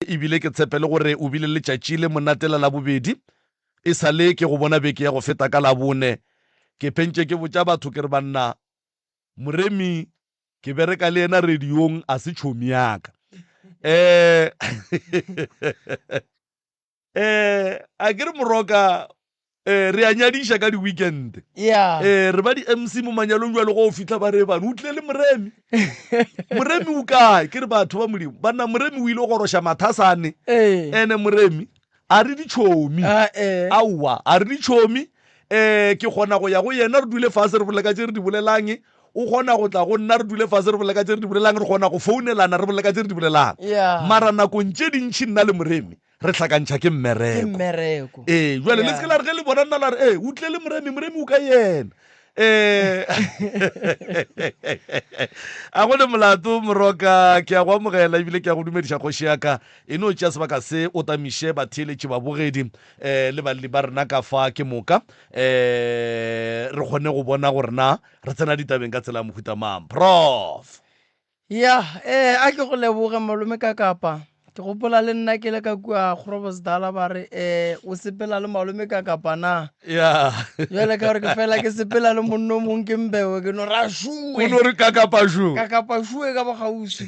Ebile ke tshepe le gore o bile le letšatši le monate la Labobedi. E sa le ke go bona beke ya go feta ka Labone. Ke phentše ke botša batho ke re banna, Moremi ke bereka le yena radiong a se tšhomi ya ka. Eh eh a ke re moroka eh re a nyadiša ka di-weekend yeah eh re ba di-mc mo manyalong jalo go o fitlha ba re bane o tlile le moremi moremi o kae ke re batho ba modimo banna moremi o ile go goroša mathasane ee ene moremi a re ditšhomi Ah, eh. aowa a re ditšhomi um ke kgona go ya go yena re dule fase re bolela ka tše re di bolelang o kgona go tla go nna re dule fase re bolela ka tše re di bolelang re kgona go founelana re bolela ka tše re di bolelang Yeah. mara nakong tše dintšhi nna le moremi re hlakantšha ke ke mmereko mmereko ee jale le Yeah. se ke la re ge le bona nna la re ee o tlile le moremi moremi o ka yena um a go le molato moroka ke a go amogela ebile ke a go dumediša kgoši ya ka e no tšea sebaka se o tamiše batheeletši babogedi um le balli ba rena ka fa ke moka um re kgone go bona gore na re tsena ditabeng ka tsela ya mohuta mang prof Ya, ee, a ke go leboge malome ka kapa. Ke gopola le nna ke le ka kua Groblersdal ba re eh o sepela le malome ka kapa na. Ya. Jwale ka gore ke fela ke sepela le monno mong ke mbewe ke no ra O no re ka kapa šo. Ka kapa šue ka bokgauswi.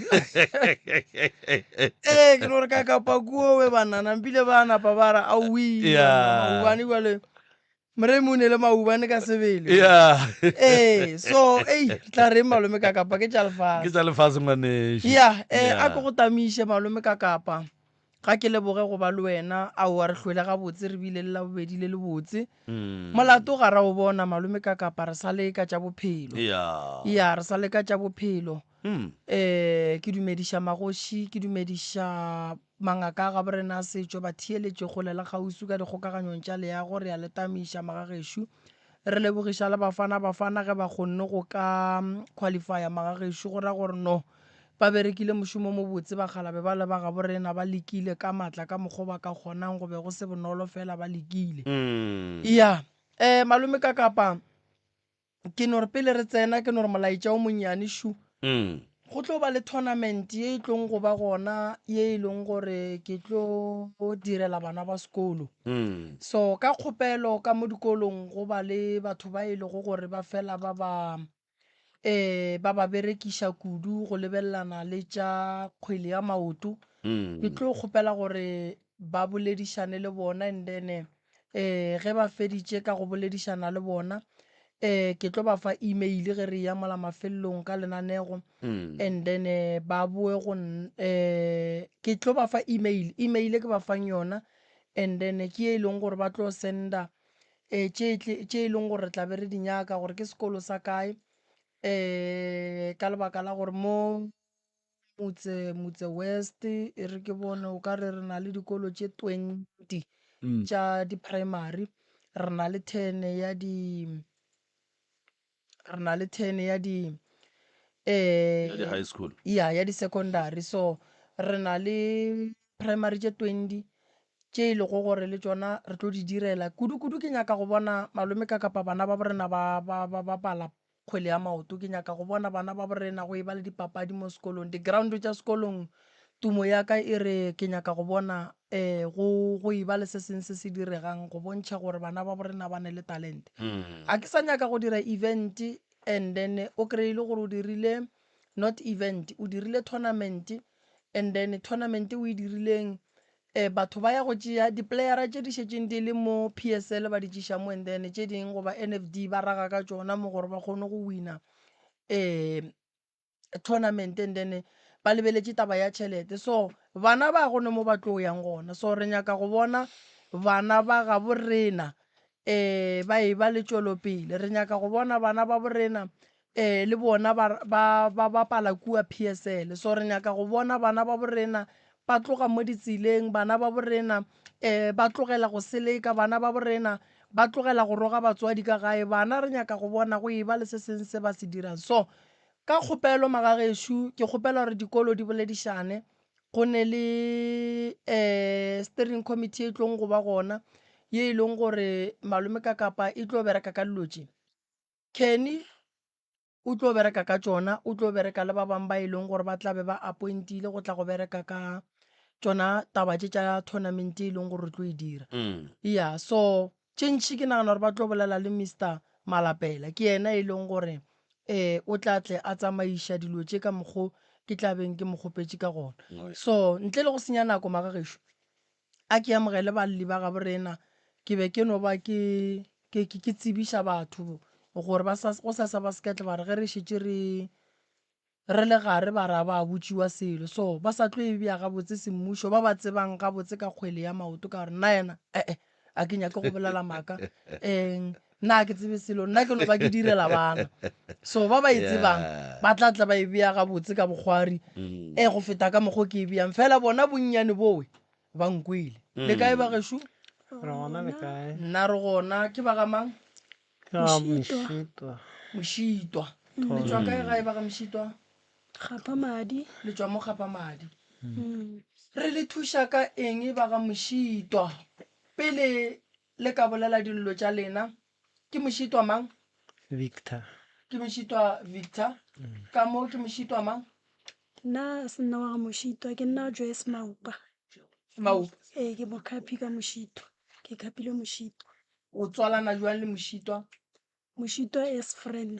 Ee, ke no re ka kapa kuo we banana mpile ba napa ba re aowi. Ya. Maobane jwale Moremi o ne le maubane ka sebele. Yeah. Ee, so ei re tla reng malome ka kapa ke tša Ke lefase. tša lefase ngwanešu. Ya, eh a Yeah. ke go tamiše malome ka kapa. Ga ke leboge go ba le wena. Aowa re hlwele gabotse re bile le labobedi le lebotse. Mm. Molato ga ra o bona malome ka kapa re sa le ka tša bophelo. Yeah. Ya, re sa le ka tša bophelo. Mm. Eh ke dumediša magoši, ke dumediša mangaka a gaborena a setšo, batheeletši kgole le kgauswi ka dikgokaganyong tša leago, re a le tamiša magagešo. Re lebogiša le Bafana Bafana ge ba kgonne go ka qualifya magagešo, go ra gore no ba berekile mošomo o mobotse bakgalabe bale ba gaborena ba lekile ka matla ka mokgo ba ka kgonang, go be go se bonolo fela ba lekile. Mm. Ya, eh malome ka kapa ke no re pele re tsena ke no re molaetša o monnyane šu Mm. go tlo ba le tournament ye e tlong go ba gona ye e leng gore ke tlo direla bana ba sekolo Mm. so ka kgopelo ka mo dikolong go ba le batho ba e lego gore ba fela ba ba eh ba ba berekiša kudu go lebelelana le tša kgwele ya maoto Mm. ke tlo kgopela gore ba boledišane le bona and then um ge ba feditše ka go boledišana le bona um ke tlo ba fa email ge re ya mola mafelelong ka lenanego Mm. and then eh, ba boe go um ke tlo ba fa email email e ke ba fang yona and then ke ye e leng gore ba tlo senda um tše tše e leng gore re tla be re di nyaka gore ke sekolo sa kae um ka lebaka la gore mo Motse, Motse West, e re ke bone o ka re re na le dikolo tše 20 Mm. tša di-primary, re na le 10 ya di, re na le 10 ya di, Ya di eh, high school. ya, ya di-secondary. So re na le primary tše 20 tše e lego gore le tšona re tlo di direla. Kudu-kudu ke nyaka go bona malome ka kapa bana ba borena ba, ba, ba bapala kgwele ya maoto. Ke nyaka go bona bana ba borena go eba le dipapadi mo sekolong. Di-ground tša sekolong, tumo ya ka e re ke nyaka go bona um go go eba le se sengwe se se diregang go bontšha gore bana ba borena ba ne le talente. Ga ke sa nyaka go dira event and then o kry-e le gore o dirile not event, o dirile tournament and then tournament o e dirileng um batho ba ya go tšea di-playera tše di šetšeng di le mo P_S_L ba di tšiša mo and then tše dingwe goba N_F_D ba raga ka tšona mo gore ba kgone go wina um tournament and then ba lebeletše taba ya tšhelete. So bana ba gone mo ba tlo yang gona, so re nyaka go bona bana ba gabo rena um ba e ba le tšwelopele. Re nyaka go bona bana ba borena um le bona ba, ba, ba bapala kua PSL. So re nyaka go bona bana ba borena ba tloga mo ditseleng, bana ba borena um ba tlogela go seleka, bana ba borena ba tlogela go roga batswadi ka gae. Bana re nyaka go bona go e ba le se seng se ba se dirang. So ka kgopelo magagešo, ke kgopela gore dikolo di boledišane, go ne le um steering committee e tlong go ba gona ye e leng gore malome ka kapa e tlo bereka ka dilo tše. Kenny o tlo bereka ka tšona, o tlo bereka le ba bangwe ba e leng gore ba tla be ba appointile go tla go bereka ka. tšona taba tše tša tournament e leng gore re tlo e dira. Ya, so tše ntši ke nagana gore ba tlo bolela le Mister Malapela, ke yena e leng gore um o tla tle a tsamaiša dilo tše ka mokgo ke tla beng ke mo kgopetše ka gona. So ntle le go senya nako magagešo, a ke amogele balli ba gabo rena, ke be ke no ba ke ke ke ke tsebiša batho gore ba sa go sasa ba se ka tla ba re ge re šetše re re le gare ba ra ba botšiwa selo so ba sa tlo e bea gabotse semmušo ba ba tsebang gabotse ka kgwele ya maoto ka gore nna yena ee a ke nyake go bolela maaka um nna a ke tsebe selo nna ke no ba ke direla bana so ba ba e tsebang ba tla tla ba e bea gabotse ka bokgwari mm. e go feta ka mokgo ke e beyang fela bona bonnyane bowe ba nkwele le kae ba gešo re gona le kae nna re gona ke ba ga mang Ke ga Mošitwa. Mošitwa. Le tšwa kae gae ba ga Mošitwa? Kgapha madi. Le tšwa mo Kgapha madi. Re le thuša ka eng ba ga Mošitwa? Pele le ka bolela dillo tša lena, ke Mošitwa mang? Victor. Ke Mošitwa Victor. Ka mo ke Mošitwa mang? Nna a se nna wa ga Mošitwa, ke nna Joyce Maupa. Maupa. Ee, ke mokhapi ka Mošitwa. Ke khapile Mošitwa. O tswalana jwang le Mošitwa? Mošitwa as friend.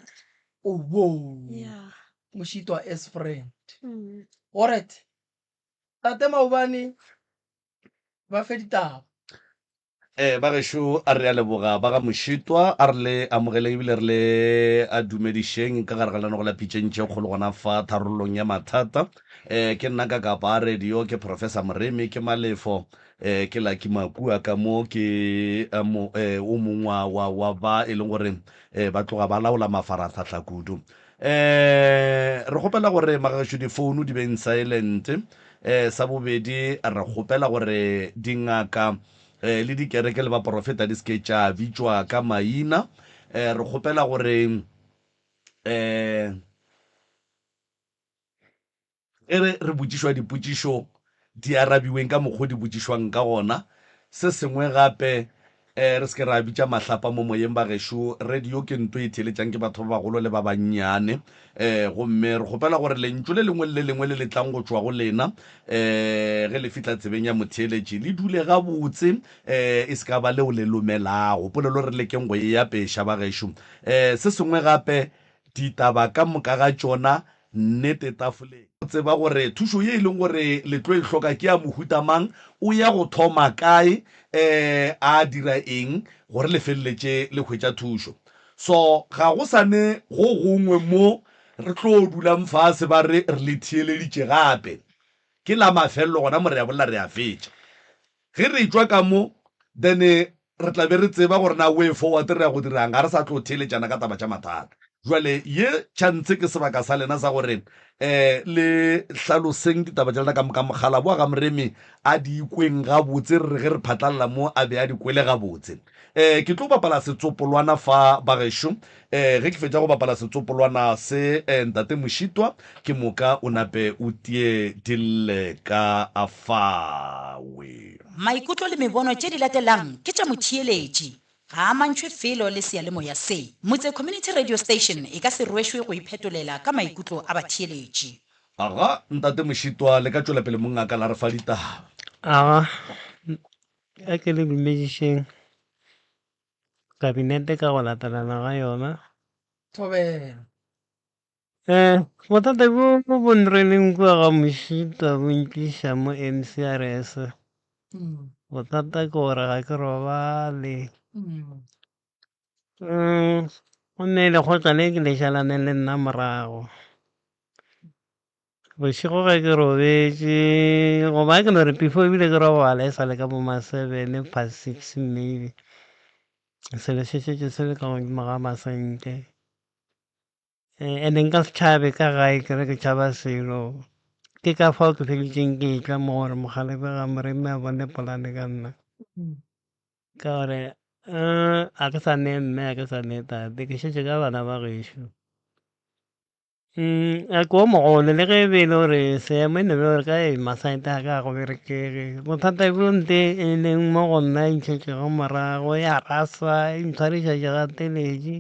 Owo. Yeah. Mošitwa as friend. Mm. Alright. Tate Maobane ba fe ditaba. Eh, ba gešo a re a leboga ba ga Mošitwa a re le amogeleng ebile re le a dumedišeng ka gare ga lenanego la pitšeng tše kgolo gona fa tharollong ya mathata. Eh, ke nna ka kapa a radio ke Professor Moremi ke Malefo Eh, ke Lucky Makua ka mo ke eh, mo, eh, o mongwe wa, wa, wa ba e leng gore eh, ba tloga ba laola mafarahlahla kudu. Eh, re kgopela gore magagešo difounu di beng silent. Eh, sa bobedi re kgopela gore dingaka eh, le dikereke le baporofeta di se ke tša bitšwa ka maina. Eh, re kgopela gore eh, Ge re re botšišwa dipotšišo, di arabiweng ka mokgo di botšišwang ka gona. Se sengwe gape, re se ke ra bitša mahlapa mo moyeng bagešo. Radio ke nto e theeletšang ke batho ba bagolo le ba bannyane. Gomme re kgopela gore lentšu le lengwe le le lengwe le le tlang go tšwa go lena, ge le fihla tsebeng ya motheeletši, le dule gabotse, e se ka ba leo le lomelago. Polelo re lekeng go e apeša bagešo. Se sengwe gape, ditaba ka moka ga tšona Nnete tafoleng. O tseba gore thušo ye e leng gore le tlo e hloka ke ya mohuta mang, o ya go thoma kae, um a dira eng gore le feleletše le hwetša thušo. So ga go sa ne go gongwe mo re tlo dulang fase ba re re le theeleditše gape. Ke la mafelelo gona mo re a bolela re a fetša. Ge re etšwa ka mo then re tla be re tseba gore na way forward re ya go dirang, ga re sa tlo theeletšana ka taba tša mathata. Jwale ye chance ke sebaka sa lena sa gore um le hlaloseng ditaba tša lena ka moka. Mokgalabo wa ga Moremi a di kweng gabotse, re re ge re phatlalla mo a be a di kwele gabotse. Um ke tlo bapala setsopolwana fa bagešo. Um ge ke fetša go bapala setsopolwana se, um Ntate Mošitwa, ke moka o nape o tie di lle ka fawe. Maikutlo le mebono tše di latelang ke tša motheeletši. Ga a amantšhwe felo le seyalemoya se. Motse Community Radio Station e ka se rwešwe go iphetolela ka maikutlo a batheeletši. Aga, Ntate Mošitwa, le ka tšwela pele mongaka la re fa ditaba. Aga, a ke le dumedišeng Kabinete ka go latelana ga yona. Thobela. Eh, bothata bjo bo nreleng kua ga Mošita bo ntliša mo MCRS. Bothata ke gore ga ke robale. Mm, gomme lekgotla le ke le šalane le nna morago. Bošego ge ke robetše, goba ke no re before ebile ke robala e sa le ka bo ma seven past six maybe, selo se šetše se le ka godimo ga masenke. And-e nka se tšhabe ka gae ke re ke tšhaba selo, ke ka fao ke feditšeng ke etla mo gore mokgalabje ga Moremi a bone polane ka nna. Ka gore ga ke sa ne mme, ga ke sa ne tate, ke šetše ka bana ba gešo. A ke o mogolo le ge e be e le gore seemo e no be gore kae masaete a ka ga go berekege. Bothata bjo nte e leng mo go nna e ntšhetšego morago ya rasa e ntshwariša ke gateletše.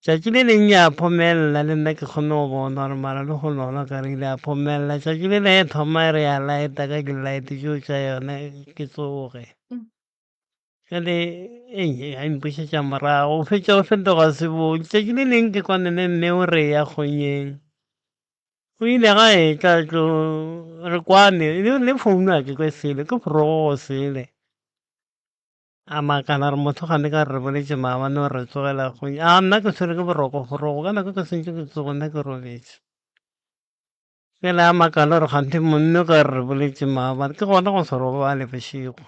Tšatši le leng ya phomelela le nna ke kgone go bona gore mara le go lona ka re ile ya phomelela. Tšatši le le e thoma e re ya lighta ka di-light tšeo tša yona ke tsoge. Jale ei ya mpušetša morago o fetša o fetoga sebong. Tšatši le leng ke kwane le mme o re ya kgonyeng. O ile ga etla tlo re kwane le founu a ke kwe selo ke forogo sele. A makala gore motho gane ka re boletše maabane gore re tsogela go a nna ke tshwere ke boroko forogo ka nako ke sentse ke tsogo nna ke robetše. Fela a makala gore kganthe monno ka re boletše maabane ke gona go se robale bošego.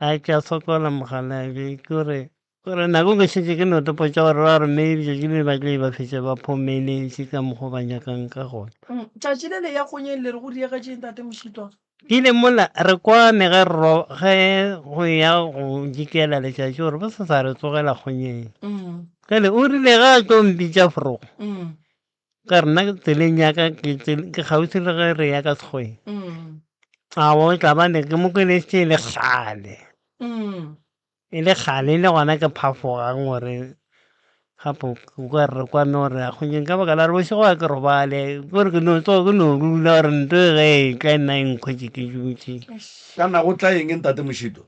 A ke a sokola mokgalabje ke gore gore nako ke šetše ke no topotša gore ba re maybe tšatši le ba tla ba fetša ba phomeletše ka mokgwa ba nyakang ka gona. Tšatši le le ya kgonyeng le re go diegetšeng tate Mošitwa? Ke ile mola re kwane ge ro ge go ya go dikela letšatši gore ba se sa re tsogela kgonyeng. Jale o rile ge a tlo mpitša forogo ka re nna tseleng ya ka ke ke kgauswi le ge re ya ka sekgweng. Aowa o tla ba ne ke mo kwele e le kgale. E le kgale e le gona ke phafogang gore gape o ka re kwane gore a kgonyeng ka baka la gore bošego ga ke robale kore ke no tsoga ke no dula gore nto e ge e tla nna e nkhwetše ke dutše. Kana go tla eng ntate Mošito?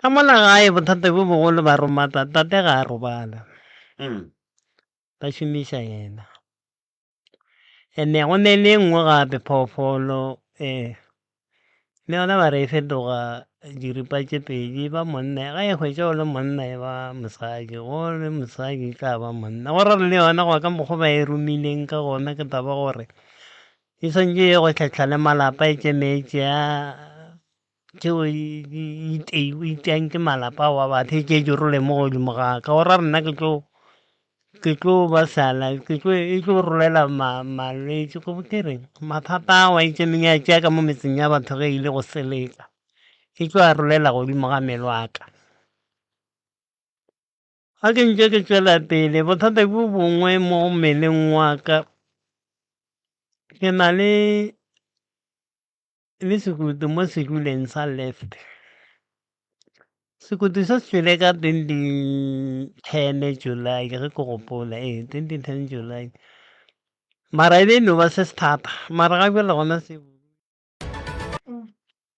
Ka mola gae bothata bjo bogolo ba roma tate ga a robala. Ba šomiša yena. Ene go ne le e nngwe gape phoofolo le yona ba re e fetoga diripa tše pedi e ba monna, ge e hwetša o le monna e ba mosadi, ge o le mosadi e tla ba monna. Go ra gore le yona go ya ka mokgwa ba e romileng ka gona ke taba gore e swanetše e ye go hlahla le malapa e tšeme e tšea tšeo di iteang ke malapa ao a batho e tše di role mo godimo ga ka go ra nna ke tlo ke tlo ba sala ke tlo e tlo rolela malwetši go ke reng mathata ao a itšemeng ya tšea ka mo metseng ya batho ge e ile go seleka e tlo a rolela godimo ga mmele wa ka. Ga ke ntše ke tšwela pele bothata bjo bongwe mo mmeleng wa ka ke na le le sekutu mo seduleng sa left. Sekutu se se tšwele ka 2010 July ge ke gopola, ee 2010 July. Mara e be e no ba se se thata, mara ga bjale gona se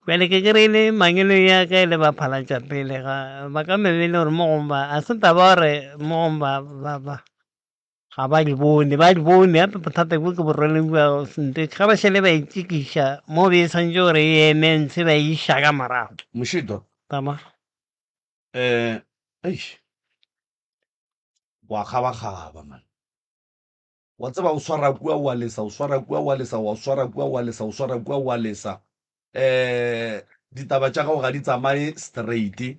bjale ke kry-ile mangeloi ya ka e le ba phalatša pele ga ba ka no be e le gore mo gongwe ba a se taba gore mo gongwe ba ba ba Ga ba di bone, ba di bone gape bothata bjo ke bo rweleng bja sente ga ba šele ba itsekiša mo be e swanetše gore e eme ntshe ba e iša ka morago. Mošito. Tama. Eh, eish. Wa kgabakgaba man. Wa tseba o swara kua wa lesa, o swara kua wa lesa, wa swara kua wa lesa, o swara kua wa lesa. Eh, ditaba tša gago ga di tsamaye straight.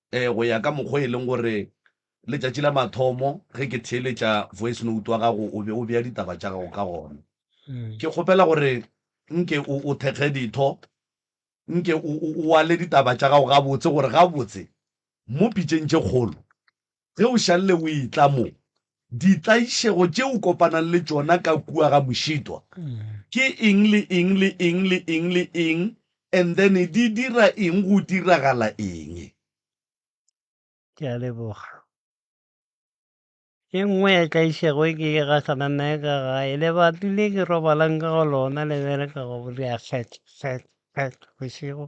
Eh, go ya ka mokgwa e leng gore letšatši la mathomo ge ke theeletša voice note wa gago o be o bea ditaba tša gago ka gona. Ke kgopela gore nke o o thekge ditho, nke o o ale ditaba tša gago gabotse gore gabotse mo pitšeng tše kgolo Ge o šalle o etla mo, ditlaišego tše o kopanang le tšona ka kua ga mošitwa ke eng le eng le eng le eng le eng and then di dira eng go diragala eng? Ke a leboga. E nngwe ya tlaišego e ke e gahlanang nayo ka gae, lebati le ke robalang ka go lona le bereka go dira kgetl, kgetl, kgetl bošego.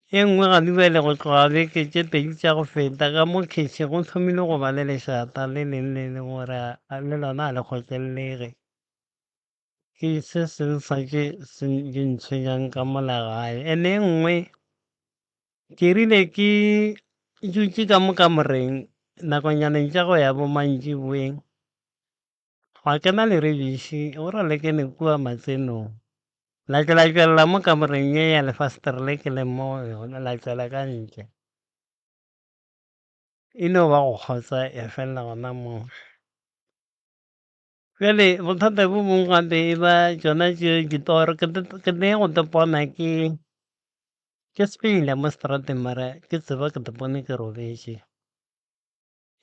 E nngwe ga bjale go tloga beke tše pedi tša go feta ka mo khitšhi go thomile go ba le lešata le leng le leng gore le lona ga le kgotlelelege. Ke se seng sa tše se di ntshwenyang ka mola gae. Ene e nngwe ke rile ke dutše ka mo kamoreng nakonyaneng tša go ya bo mantšiboeng Gwa kena leribiši, go ra le kene kua matsenong. La tle la tšwelela mo kamoreng ye ya lefastere le ke leng mo go yona, la tšwela ka ntle. E no ba go kgotsa ya felela gona moo. Bjale bothata bo bongwe gape e ba tšona tše ditoro, ke ne go tepona ke ke sepela mo seterateng mara ke tseba ke tepone ke robetše.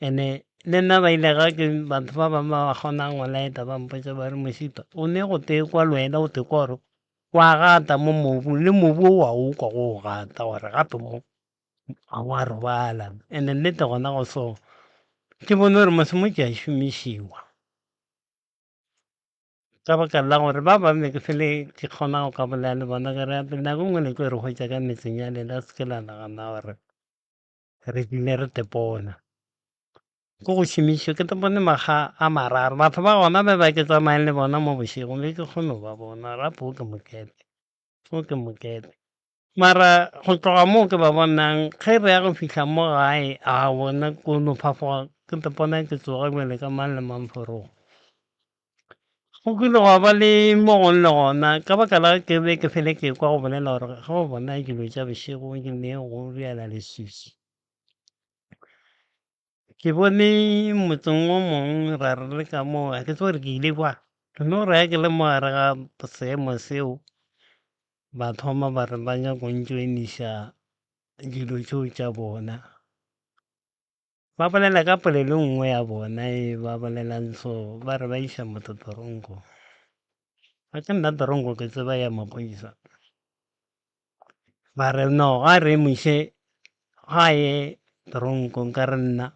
Ene le nna ba ile ga ke batho ba bangwe ba ba kgonang go laeta ba mpotša ba re Mošito o ne go tekwa le wena o tekwa gore wa gata mo mobung le mobu o wa o kwa go o gata gore gape mo ga wa robala. Ene nnete gona go so. Ke bone gore mose mo ke a šomišiwa ka baka la gore ba bangwe ke fele ke kgona go ka bolela le bona ke re nako nngwe le tlo re hwetša ka metseng ya lena se ke la nagana gore re tlile re tepona. Ke go šomišwa ke tepone makga a mararo batho ba gona ba ba ke tsamayang le bona mo bošego be ke kgone go ba bona rapo o ke mokete o ke mokete. Mara go tloga moo ke ba bonang ge re ya go fihla mo gae a bona ko no phafoga ke ipona ke tsoga bjale ka mang le mang forogo. Go kile gwa ba le mo gongwe le gona ka baka la ke be ke fele ke kwa go bolela gore ge o bona dilo tša bošego di ne go bjala leswiswi. Ke bone motseng o mongwe ra re le ka moo ga ke tsebe gore ke ile kwa ke no re ke le mo gare ga seemo seo ba thoma ba re ba nyaka go ntšoeniša dilo tšeo tša bona. Ba bolela ka polelo e nngwe ya bona e ba bolelang so ba re ba iša motho toronkong. Ga ke nna toronko ke tseba ya maphodisa. Ba re no ga re moše ga ye toronkong ka re nna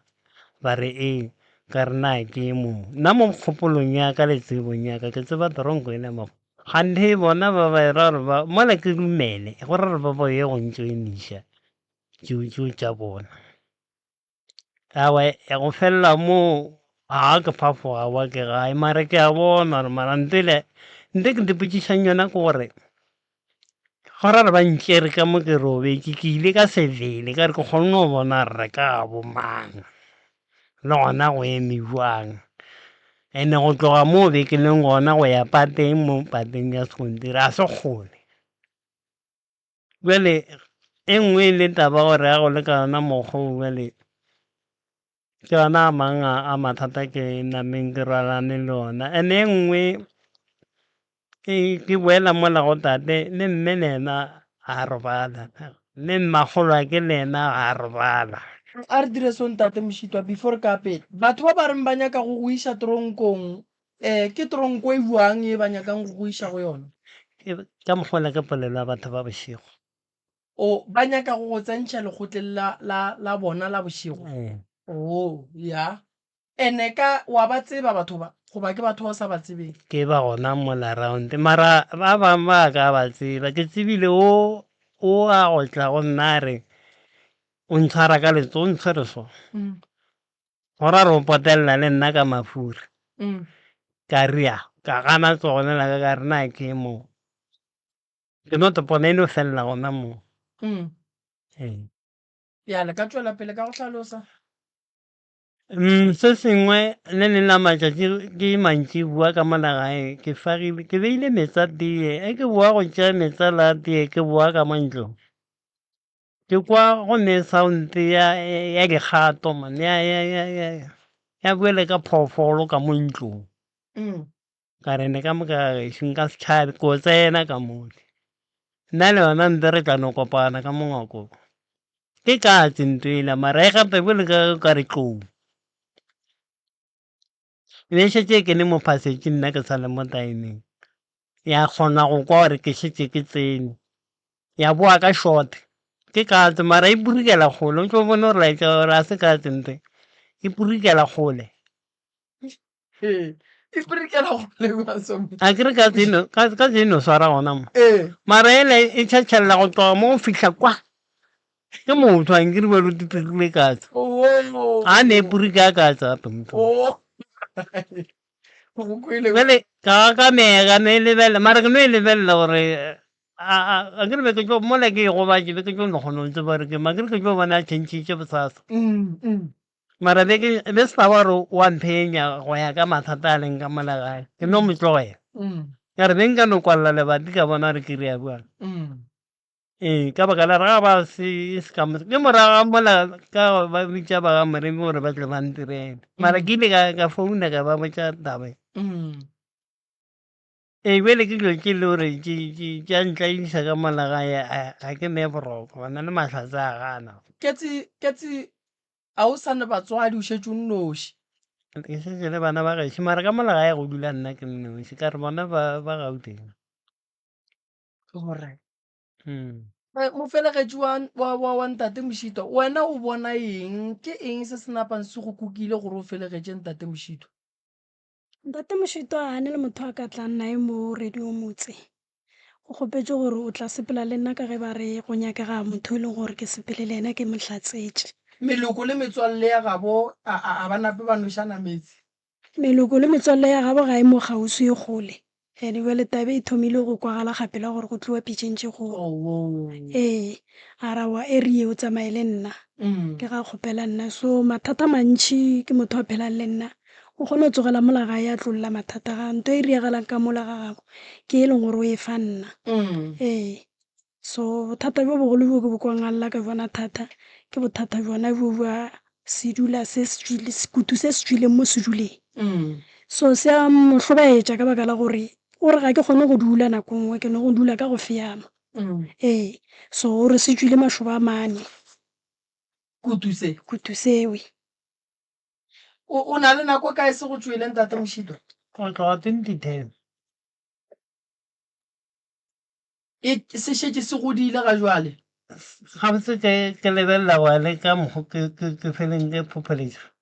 ba re ee ka re na ke mo nna mo kgopolong ya ka le tsebong ya ka ke tseba toronko e le ganthe bona ba ba era gore ba mola ke dumele gore re ba ba ye go ntšoeniša tšeo tšeo tša bona. Aowa ya go felela moo ga ke phafoga aowa ke gae mara ke a bona gore mara ntele nte ke ipotšišang yona ke gore go ra re ba ntšere ka mo ke robetše ke ile ka sebele ka re ke kgonne go bona re ka bo mang le gona go eme bjang. And-e go tloga mo be ke leng gona go ya pateng mo pateng ya sekontiri ga se kgole. Bjale e nngwe e le taba gore ya go le ka yona mokgwa o bjale ke yona a mang a mathata ke nameng ke rwalane le ona. And-e e nngwe ke boela mola go tate le mme le yena a robala, le mmakgolwake le yena a robala. A re dire so ntate Mošitwa before re ka pele. Batho ba ba reng ba nyaka go go iša toronkong Ke tronko e bjang ye ba nyakang go go iša go yona? Ke ka mokgwa wola ke polelo ya batho ba bošego. O, ba nyaka go go tsentšha lekgotleng la, la, la bona la bošego? Ee. Oo, ya. Ene ka, wa ba tseba batho ba, goba ke batho ba o sa ba tsebeng? Ke ba gona mola round, mara ba bangwe ba ka ba tseba. Ke tsebile o, o a go tla go nna a re, o ntshwara ka letsogo, o ntshwere so. Go ra re o potelela le nna ka mafura. Ka ria, ka gana tsogo le la ka ka re na ke mo. Ke no topona e no felela gona moo. Ee. Ya, le ka tšwela pele ka go hlalosa. Se sengwe le leng la matšatši ke mantšiboa ka mola gae ke fagile ke beile meetse a teye e ke boa go tšea meetse a la teye ke boa ka mo ntlong. Ke kwa go ne sound ya ya dikgato man ya ya ya ya ya boele ka phoofolo ka mo ntlong. Ka re ne ka mo ka gešo nka se tšhabe ko tsena ka mole. Nna le yona nte re tla no kopana ka mo ngwakong. Ke katse nto ela mara e gape bjalo ka ka re tlou. E be e šetše e kene mo passage nna ke sa le mo dining. Ya kgona go kwa gore ke šetše ke tsene. Ya boa ka short. Ke katse mara e purikela kgole o tlo bone gore laetša gore ga se katse nte. E purikela kgole. Ee, e purikela kgole A ke re katse e no katse e no swara gona mo. Mara ele e tšhatšhelela go tloga mo go fihla kwa. Ke motho a nkere ba lo tipirile katse. A ne purika katse gape motho. Bjale ka gakanega no e lebelela mara ke no e lebelela gore a ke re be ke tlo mola ke e gobatše be ke tlo no kgona go tseba gore ke mang ke re ke tlo bona a tšhentšhitše bosasa. Mara be ke be se taba gore wa mphenya go ya ka mathata a leng ka mola gae ke no mo tlogela. Ka re be nka no kwalela lebati ka bona gore ke rea bjang. Ee, ka baka la ga ba se se ka mo ke morago ga mola ka ba bitša ba ga Moremi gore ba tle ba ntirele mara ke ile ka ka founa ka ba botša taba e. Ee, bjale ke dilo tše e le gore tša ntlaiša ka mola gae ga ke ne boroko gona le mahlatse a gana. Katse, Katse, a o sa ne batswadi o šetše o nnoši? Ke šetše le bana ba gešo mara ka mola gae go dula nna ke nnoši ka re bona ba ba Gauteng. Alright. Mofelegetši wa, wa, wa, wa Ntate Mošito, wena o bona eng? Ke eng se se napang se go kukile gore o felegetše Ntate Mošito? Ntate Mošito a ne le motho a ka tlang naye mo Radio Motse. O kgopetše gore o tla sepela le nna ka ge ba re go nyakega motho e leng gore ke sepele le yena ke mo hlatsetše. Meloko le metswalle ya gabo a, a, a ba nape ba nošana meetse? Meloko le metswalle ya gabo ga e mo kgauswi e kgole. Ene bjale tabe e thomile go kwagala gapela gore go tliwa pitšeng tše kgolo. Ee, a ra wa e re ye o tsamaye le nna. Ke ga kgopela nna. So mathata a mantši ke motho a phelang le nna. O kgona go tsogela mola gae a tlo lla mathata ga nto e riagalang ka mola ga gabo ke e leng gore o e fa nna. Ee. So bothata bjo bogolo bjo ke bo kwang a lla ka bjona thata ke bothata bjona bjo bja sedula se se tšwile, sekutu se se tšwileng mo seduleng. So se a mo hlobaetša ka baka la gore o re ga ke kgone go dula nako nngwe ke no go dula ka go feama. Ee, so o re se tšwile mašoba a mane. Kutu se? Kutu sewe. O, o na le nako kae se go tšwele Ntate Mošito? Go tloga 2010. E, se šetše se godile ga jwale. Gabotse ke, ke lebelela wa le ka mokgo ke, ke, ke feleng ke phopholetša.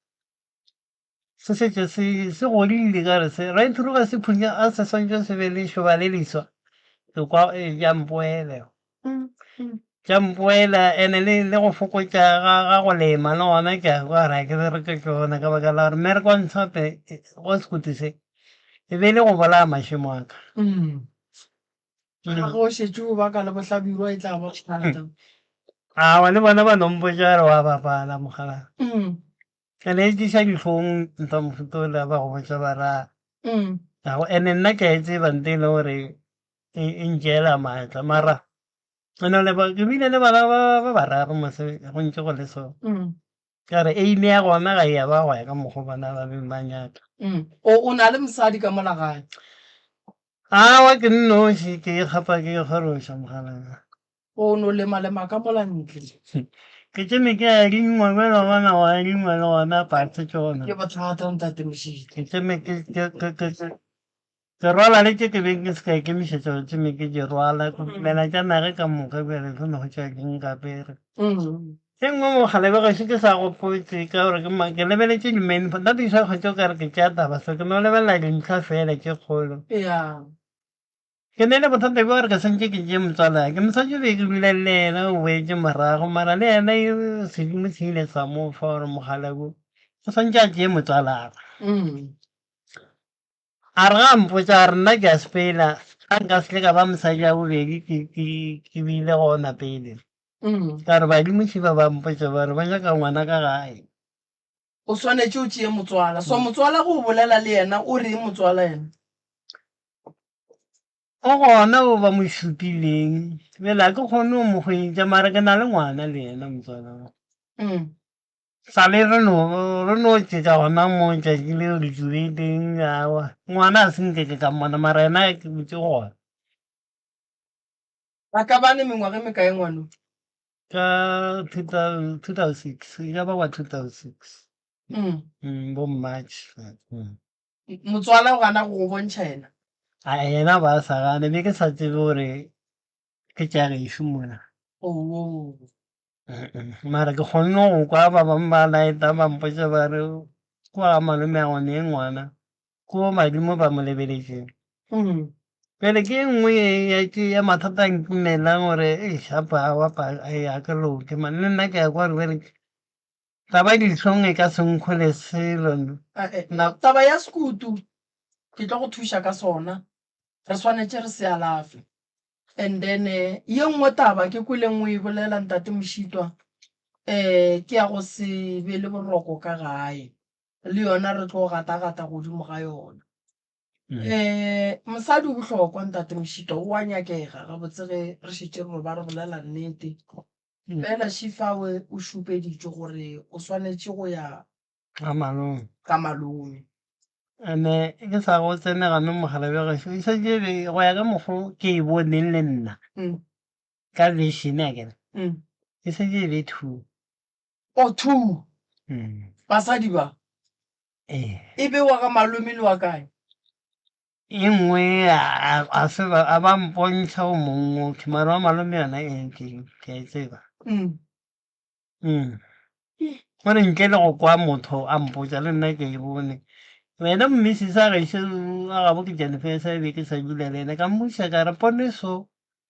Se šetše se, se godile ka re se, right through ge se phunya a se swantše se be le šoba le leswa. Ke kwa e ja mpoele. Tša mpoela ene le, le go fokotša ga, ga go lema le gona ke a kwa gore ga ke bereke tšona ka baka la gore mmereko wa ntshape go sekutu se e be e le go bolaya mašemo a ka. Ga ge o šetše o baka le bohlabirwa e tla ba bothata. Awa le bona ba no mpotša gore wa bapala mogala. Ene e tliša dihlong ntwa mofuta o la ba go botša ba ra. Ene nna ke a e tseba nte e le gore e e ntšeela maatla mara ene le ba ke bile le bana ba ba bararo mose go ntše go le so. Ka re aim ya gona ga e ya ba go ya ka mokgwa bona ba beng ba nyaka. O o na le mosadi ka mola gae? Awa ke nnoši ke ikgapa ke ikgoroša mogalana. O no lema lema ka mola ntle. Ke tšeme ke adingwa bjale wa bona go adingwa le gona patse tšona. Ke bothata ntate Mošidi. Ke tšeme ke ke ke ke ke rwala le tše ke beng ke se ka ikemišetša go tšeme ke di rwala ke dumela tša nage ka moka bjale ke no hwetša ke nkapere. E nngwe mogala be gešo ke sa gopotse ka gore ke ke lebeletše di-main point nna di sa kgwetše o kare ke tšea taba so ke no lebelela dintlha fela tše kgolo. Ke ne le bothata bja gore ke swantše ke tšee motswala ke mosadi be ke dula le yena o boetše morago mara le yena sedimo se ile sa mo fa gore mogala wo o swantše a tšee motswalagwe. A re ga a mpotša a re nna ke a sepela ga nka se tle ka ba mosadi ya bobedi ke ke ke bile gona pele. Ka re badimo šiba ba mpotša ba re ba nyaka ngwana ka gae. O swanetše o tšee motswala. So motswala go o bolela le yena o reng motswala yena? O gona o ba mo šupileng bjale ga ke kgone go mo hwetša mara ke na le ngwana le yena motswala wa. Sa le re no re no tšetša gona mo tšatši leo le tšwile teng awa ngwana a se nke ke ka mmona mara yena ke botse gona. Ba ka ba le mengwaga e mekae ngwano? Ka 2006 e ka ba wa 2006 bo March. Motswala o gana go go bontšha yena? A yena ba sa gane be ke sa tsebe gore ke tša gešo mola. Oh. Mara ke kgonne go kwa ba bangwe ba laeta ba mpotša ba re kwa ga malome a gone ngwana ko badimo ba mo lebeletšeng. Pele ke e nngwe ya ke ya mathata a nkimelang gore eish apa awa pa a ke loke man le nna ke ya kwa gore bjale taba dihlong e ka se nkhole selo. Taba ya sekutu ke tlo go thuša ka sona re swanetše re se alafe. And then ye nngwe taba ke kweleng o e bolela Ntate Mošitwa um ke ya go se be le boroko ka gae, le yona re tlo gata-gata godimo ga yona. Um mosadi o bohlokwa Ntate Mošitwa, o a nyakega gabotse ge re šetše re no ba re bolela nnete. Fela šifawe o šupeditšwe gore o swanetše go ya Ga malome. Ga malome. Ene ke sa go tsene gane mogala bja gešo e šetše e be go ya ka mokgo ke e boneng le nna ka vision a kere e šetše e be two. O two basadi ba? Ee. E be wa ga malome le wa kae? E nngwe a se ba a ba mpontšha o mongwe okay mara wa malome yona e ke ke a e tseba. Mm. Gore ntle le go kwa motho a mpotša le nna ke e bone. Wena mmisisi a gešo a gabo ke Jennifer sa be ke sa dula le yena ka mmotšiša ka re pono e so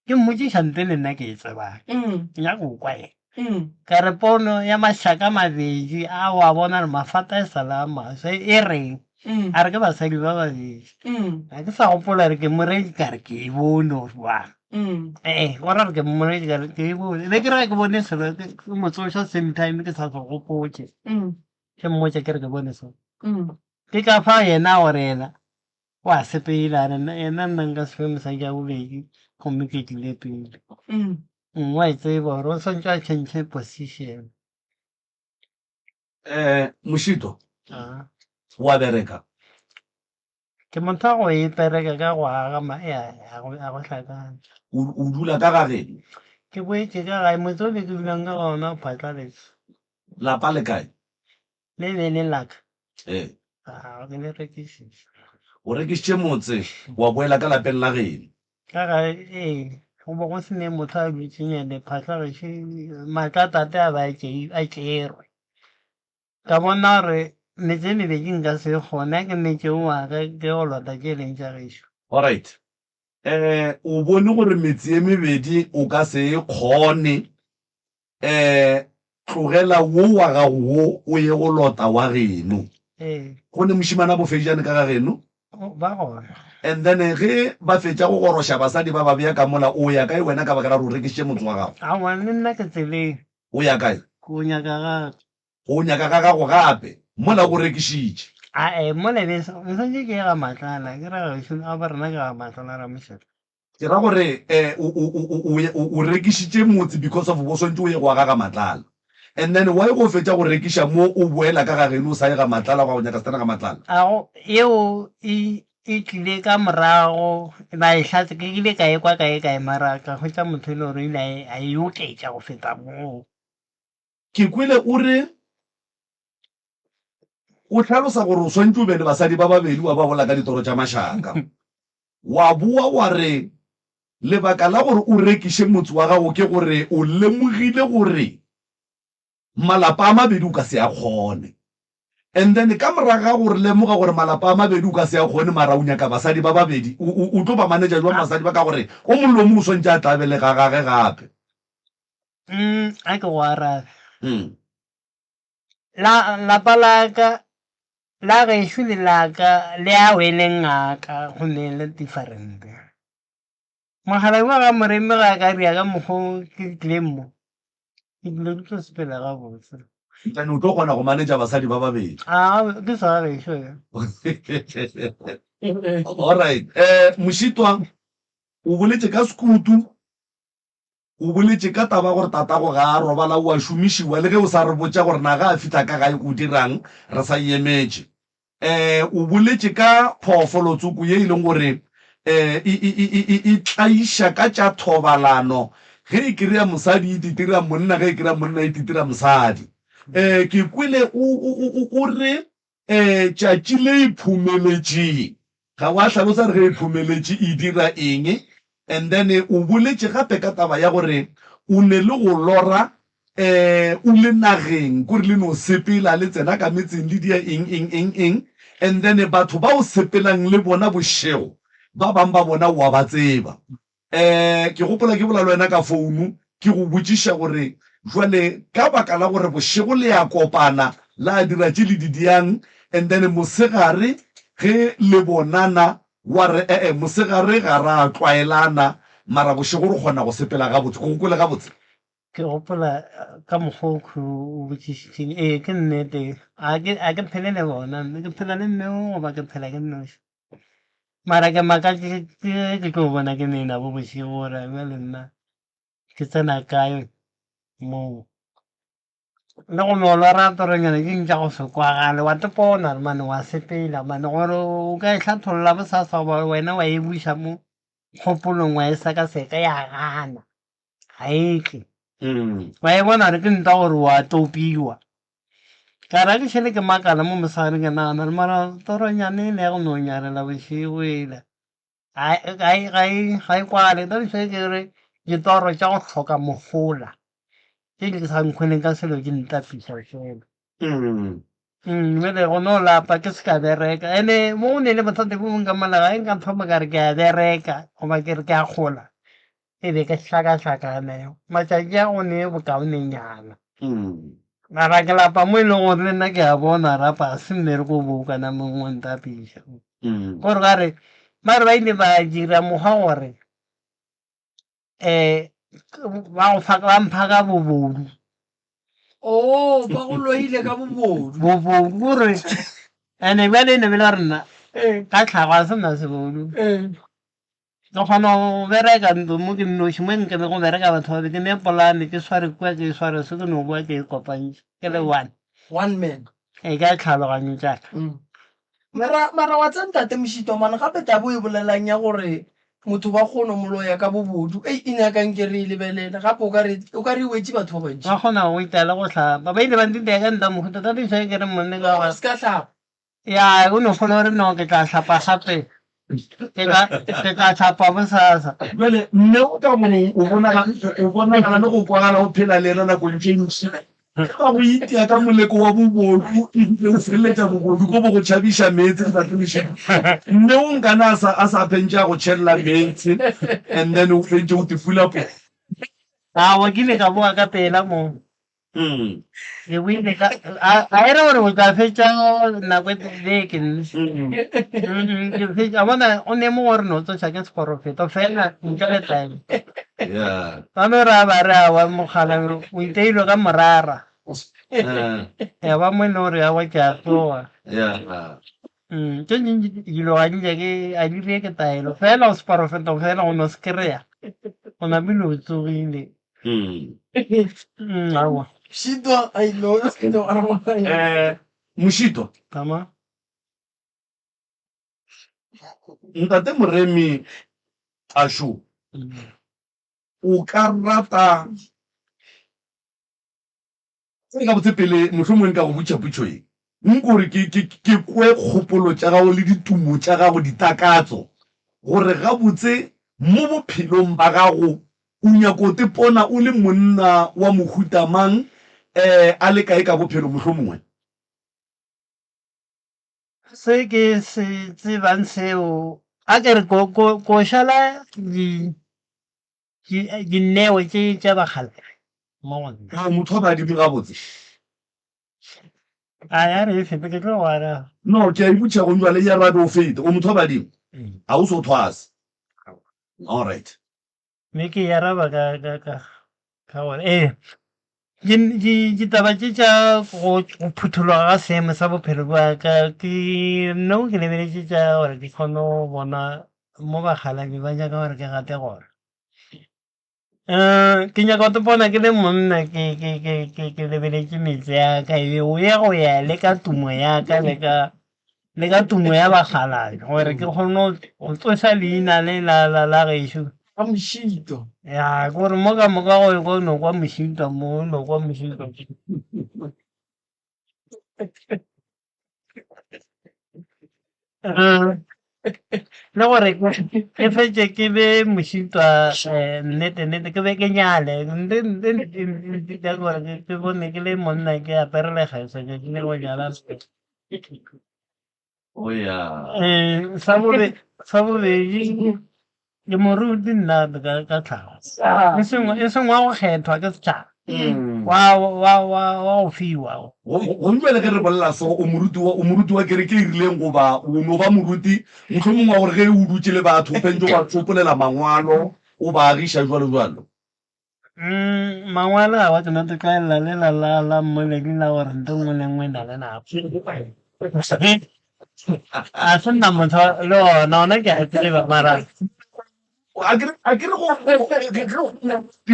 ke mmotšiša ntle le nna ke e tsebang. Ke nyaka go kwa yena. Ka re pono ya mašaka a mabedi a wa bona gore mafata e sa le a maswa e reng? A re ke basadi ba babedi. Ga ke sa gopola gore ke mo reetše ka re ke e bone or jwang. Ee, go ra gore ke mo reetše ka re ke e bone. Be ke re ge ke bone selo ke mo tsoša same time ke sa se gopotše. Ke mmotša ke re ke bone so. Ke ka fao yena gore yena o a sepela a re yena nna nka se fe mosadi ya bobedi gomme ke tlile pele. Wa e tseba gore o swantše a change position. Um Mošito, wa bereka? Ke motho wa go ipereka ka go aga ma ya a go a go hlakane. O dula ka ga geno? Ke boetše ka gae motse o be ke dulang ka gona o phatlaletše. Lapa le kae? Le be le la ka. Ee. A ke le rekišitše. O rekišitše motse wa boela ka lapeng la geno? Ka gae ee, go be go se ne motho a dutšeng ene phahla gešo maatla a tate a be a tšerwe. Ka bona gore metse e mebedi nka se e kgone, a ke metse o wa ka ke go lota tše leng tša gešo. Alright. Eh, o bone gore metse e mebedi o ka se e kgone, eh, tlogela wo wa gago wo o ye go lota wa geno. Ee. Go ne mošemane a bofejane ka ga geno? Ba gona. And then ge ba fetša go goroša basadi ba ba bea ka mola, o ya kae wena ka baka la gore o rekišitše motse wa gago? Aowa, le nna ke tseleng. O ya kae? Ke o nyaka gape. O nyaka ga gago gape, mola o go rekišitše. Ae, mola be e santše ke ye ga Matlala, ke ra gešo, ga ba rena ke ga Matlala Ramošeta. Ke ra gore o, o, o, o, o, o rekišitše motse because of bo swantše o ye go aga ga Matlala. And then why go fetša go rekiša mo o boela ka ga geno o sa ye ga Matlala go ya go nyaka setena ga Matlala? A go, yeo e, e tlile ka morago, ba e hlatse, ke ile ka e kwa kae kae mara ka hwetša motho e le gore o ile a e, a e oketša go feta moo. Ke kwele o re o hlalosa gore o swantše o be le basadi ba babedi wa ba bola ka ditoro tša mašaka. Wa boa wa re lebaka la gore o rekiše motse wa gago ke gore o lemogile gore malapa a mabedi o ka se a kgone. And then ka morago ga gore lemoga gore malapa a mabedi o ka se a kgone mara o nyaka basadi ba babedi, o tlo ba manager jwang basadi ba ka gore o mongwe le o mongwe o swantše a tla be le ga gage gape. A ke go arabe. La, lapa la ka, la gešo le la ka, le a wele ngaka, gomme le different. Mogala wa ga Moremi ga a ka ria ka mokgwa o ke tlileng mo, ke dilo di tlo sepela gabotse. Then o tlo kgona go manager basadi ba babedi. A, ke sa gešo ya. Alright, eh, Mošitwa, o boletše ka sekutu, O boletše ka taba ya gore tatago ga a robala o a šomišiwa le ge o sa re botša gore na ga a fihla ka gae o dirang, re sa e emetše. Um o boletše ka phoofolotsoko ye e leng gore um e, e, e, e, e tlaiša ka tša thobalano, ge e kry-a mosadi e titira monna, ge e kry-a monna e titira mosadi. Um ke kwele o, o, o, o, o re um tšatši le e phumeletšeng, ga wa hlalosa gore ge e phumeletše e dira eng, and then o boletše gape ka taba ya gore o ne le go lora um o le nageng, kore le no sepela le tsena ka metseng le dia eng eng eng eng, and then batho ba o sepelang le bona bošego ba bang ba bona o a ba tseba. Um ke gopola ke bola le wena ka founu ke go botšiša gore jwale ka baka la gore bošego le ya kopana la dira tše le di diang and then mosegare ge le bonana wa re e-e mosegare ga ra tlwaelana mara bošego re kgona go sepela gabotse. Ke go kwele gabotse? Ke gopola ka mokgwa o o botšišitšeng. Ee, ke nnete. Ga ke, ga ke phele le bona. Ke phela le mme goba ke phela ke nnoši. Mara ke makatše ke ge ke tlo bona ke ne nabo bošego gore bjale nna ke tsena kae moo. Le go no lora toronyana ke tša go se kwagale wa tepona gore mane wa sepela mane gore o ka e hlatholla bosasa goba wena wa e buša mo kgopolong wa e sekaseka ya gana ga e tle. Wa e bona gore ke ntwa gore wa topiwa. Ka re ke šele ke makala mo mosegare ke nagana gore mara toronyane e le ya go no nyarela bošego ela. Ga e kwale. That is why ke re ditoro tša go hloka mohola tše di sa nkhweleng ka selo di ntapiša fela. Bjale go no lapa ke se ka bereka ene mo go ne le bothata bo bongwe ka mola gae nka thoma ka re ke a bereka goba ke re ke a gola e be ke hlakahlakane matšatši a go ne bokaonenyana. Mara ke lapa mo e leng gore le nna ke a bona rapa ga se mmereko o bo ka nameng o ntapiša. Gore ba re ba re ba ile ba dira mokgwa gore um ba go fa ba mpha ka bobodu. Oh, ba go loile ka bobodu. Bobodu gore ene bjale e ne be le gore nna ka tlhago ga se nna sebodu. Ke kgona go bereka ntlo mo ke nnoši mo nke be go bereka batho ba be ke ne polane ke sware kua ke sware se ke no boa ke e kopantšha ke le one. One man. E ka tlhaloganyo tša ka. Mara mara wa tseba ntate Mošito man gape taba o e bolelang ya gore motho ba kgono mo loya ka bobodu ei e nyaka nke re e lebelele gape o ka re o ka re e wetše batho ba bantši. Ba kgona go ita le go hlapa. Ba ile ba ntitea ka nta mohuta that is why ke re monna ka gore. Se ka hlapa. Ya o no kgona gore no ke tla hlapa gape ke tla ke tla hlapa bosasa. Bjale mme o ka gore o bonagala o bonagala le go kwagala o phela le yena nakong tše ntši. Ge ba go itia ka moleko wa bobodu ebile o feleletša bobodu ko bo go tšhabiša meetse ntate Mošito. Mme o nkane a sa a sa fentše a go tšhelela meetse and then o fentše o tifula po. Aowa ke ile ka boa ka pela mo. Ke boile ka a a e re gore o tla fetša nako e beke nne. Ke fetša a bona o ne mo gore no tsoša ke seporofeto fela ntle le taelo. Yeah. Ba no ra ba re awa mogala o iteilwe ka morara. Ya ba mo e le gore awa ke a tsoga. Yeah. Tše dintši dilo ga di nyake a di reke taelo fela o seporofeto fela o no se kry-a o napile o tsogile. Aowa. Mošito I know. Eh, Mošito. Tama. Ntate Moremi Ashu, o ka rata e gabotse pele mohlomongwe nka go botša potšo ye nko gore ke, ke, ke kwe kgopolo tša gago le ditumo tša gago ditakatso gore gabotse mo bophelong ba gago o nyako tepona o le monna wa mohuta mang um a le kae ka bophelo mohlomongwe. Se ke se tsebang seo, a ke re ko, ko, ko šala di, di, dineo tše tša bakgalabje mo go nna. O motho wa badimo gabotse. A ya re e fete ke tlo go araba. No, ke a e botšiša go jwale e arabe o fete. O motho wa badimo? A o so thwase? All right. Mme ke e araba ka, ka, ka, ka gore ee, di, di, ditaba tše tša go, go phuthologa ga seemo sa bophelo bja ka, ke no ke lebeletše tša gore ke kgone go bona mo bakgalabje ba nyaka gore ke gate gona. Ke nyaka go ipona ke le monna ke, ke, ke, ke, ke lebeletše metse ya ka eo ya go ya le ka tumo ya ka le ka le ka tumo ya bakgalabje gore ke kgone go tsoša leina le la la la gešo. Ka mošito. Ya, ke gore mo ka moka go go no kwa mošito mo no kwa mošito. Le gore ke fetše ke be mošitwa nnete nnete ke be ke nyale gore ke bone ke le monna ke apere lekgeso ke le go nyala. Oh yeah. Sa bobedi sa bobedi ke moruti nna ka ka tlhago. E seng e seng wa go kgethwa ke setšhaba. Wa wa wa wa go fiwa. Go bjale ge re bolela so o moruti wa o moruti wa kereke e rileng goba o no ba moruti mohlomongwe wa gore ge o dutše le batho o fentše o ba tsopolela mangwalo o ba agiša jwalo jwalo. Mangwalo a wa ke no tlwaelela le la la la mmoledi la gore ntho nngwe le nngwe e na le nako. A se nna motho le ona ona ke a tseba mara. A ke re go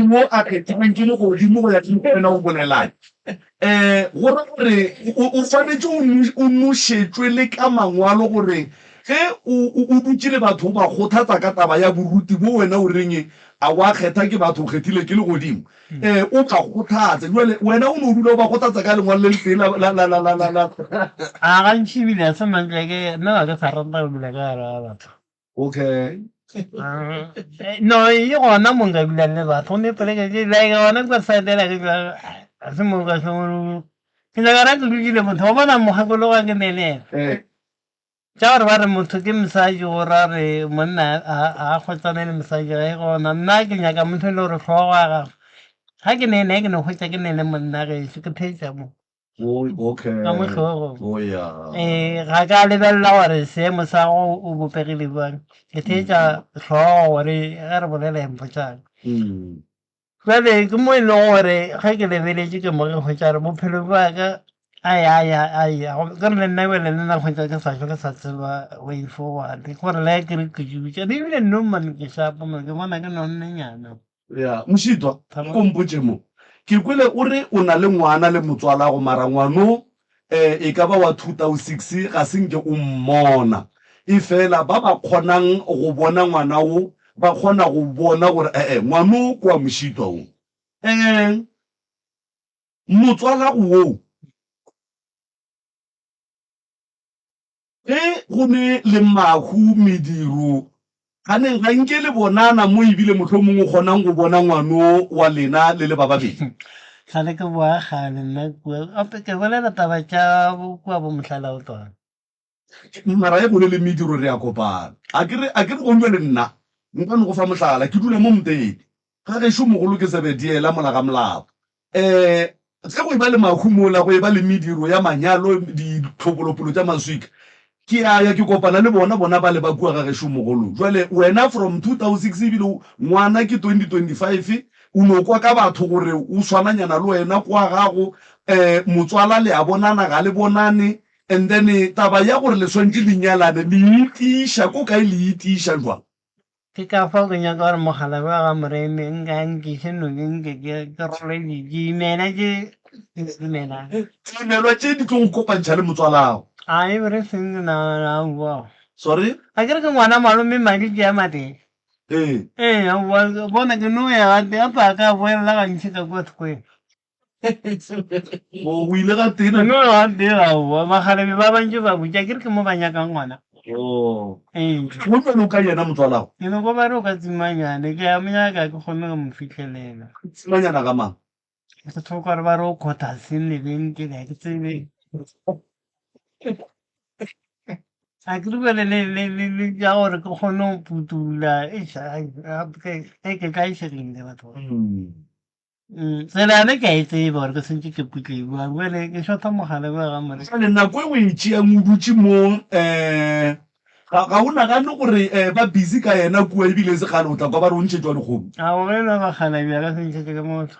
mo a kgethilweng ke legodimo go ya ke wena o bolelang um go ra gore o swanetše o nošetšwe le ka mangwalo gore ge o dutše le batho o ba kgothatsa ka taba ya boruti bo wena o reng A wa kgetha ke batho, o kgethile ke legodimo. Ee, o ba kgothatse. Jwale wena o no dula o ba kgothatsa ka lengwalo le letee la, la, la, la, la, la, la. A gantši ebile a se mantle ke nna ga ke sa rata go dula ka gare ga batho. Okay. No, e gona mo nka dulang le batho, gomme poleke ke like gona kwa side ela ke dula, ga se mo ka se ke nyaka ra ke dutše le motho, wa bona mokgekolo wa ke ne le yena. Eh. Tša gore ba re motho ke mosadi go ra re monna a a kgotsane le mosadi ga e gona. Nna ke nyaka motho e le gore hlogo ya gagwe ga ke ne ne ke no hwetša ke ne le monna gešo ke theetša mo. Oh, okay. Ka mo hlogong. Oh, yeah. Eh, ga ka lebelela gore seemo sa go o bopegile bjang. Ke theetša hlogo gore ge re bolela e mpotšang. Bjale ke mo e leng gore ge ke lebeletše ke mo ke hwetša gore bophelo bja ka ai ai ai ai ke re le nna bjale le nna hwetša ke sa ke sa tseba way forward gore le ke re ke dutše ebile nno man ke shapo man ke bona ke nonnenyana. Ya, Mošitwa, nko mpotše mo. Ke kwele o re o na le ngwana le motswalago mara ngwano eh, e ka ba wa 2006 ga se nke o mmona. Efela ba ba kgonang go bona ngwana wo ba kgona go bona gore ee ngwano ke wa Mošitwa wo. Eh, motswalago woo Ge go ne le mahu, mediro, ganeng ga nke le bonana mo ebile mohlomong o kgonang go bona ngwano wa lena le le ba babedi? Hlale ke boa kgale nna kua, gape ke bolela taba tša kua bo Mohlalaotwana. Mara ge go ne le mediro re a kopana. A ke re, a ke re gong bjale nna nka no go fa mohlala, ke dula mo Mtete, ga gešo mogolo ke Zebediela mola ga Molapo. Um ge go eba le mahu mola, go eba le mediro ya manyalo, ditlhobolopolo tša maswika, ke a ya ke kopana le bona, bona bale ba kua ga gešo mogolo. Jwale wena from 2006 ebile ngwana ke 2025, o no kwa ka batho gore o swananyana le wena kwa gago, um motswala le a bonana ga le bonane, and then taba ya gore le swantše le nyalane le itiša ko kae, le itiša jwang? Ke ka fao ke nyaka gore mogala wa ga Moremi nka nkiše nokeng ke ke ke role dimela tše ke di dumelang. Dimelwa tše di tlo go kopantšha le motswalago. A e be re seng na aowa. Sorry? A ke re ke ngwana malome madi ke a matee. Ee. Ee, aowa bona ke no ya gate gape a ka boelela gantši ka kua sekweng. O ile ga tee na. No ga tee aowa bakgalabje ba bantši ba botša ke re ke mo ba nyakang gona. Oh. Ee. Go bjalo ka yena motswalago. Ke no kwa ba re o ka tsimanyane ke a mo nyaka ke kgone go mo fihlelela. Tsimanyana ga mang? Ke tlo kwa re ba re o kgothaseng lebenkele ga ke tsebe. A ke dumele le le le le ja gore ke kgone go putula eish ai ke tlaišegile batho. Mm, tsela yane ke a e tseba gore ke sentše ke putle bjang bjale ke šotha mogala bja ga more Jwale nako e o e tšeang o dutše mo um ga ga o nagane gore um ba busy ka yena kua ebile e se kgale o tla kwa ba re o ntšhetšwa dikgomo. A o ge ba bakgala bja ka se ntšhetše ke motho.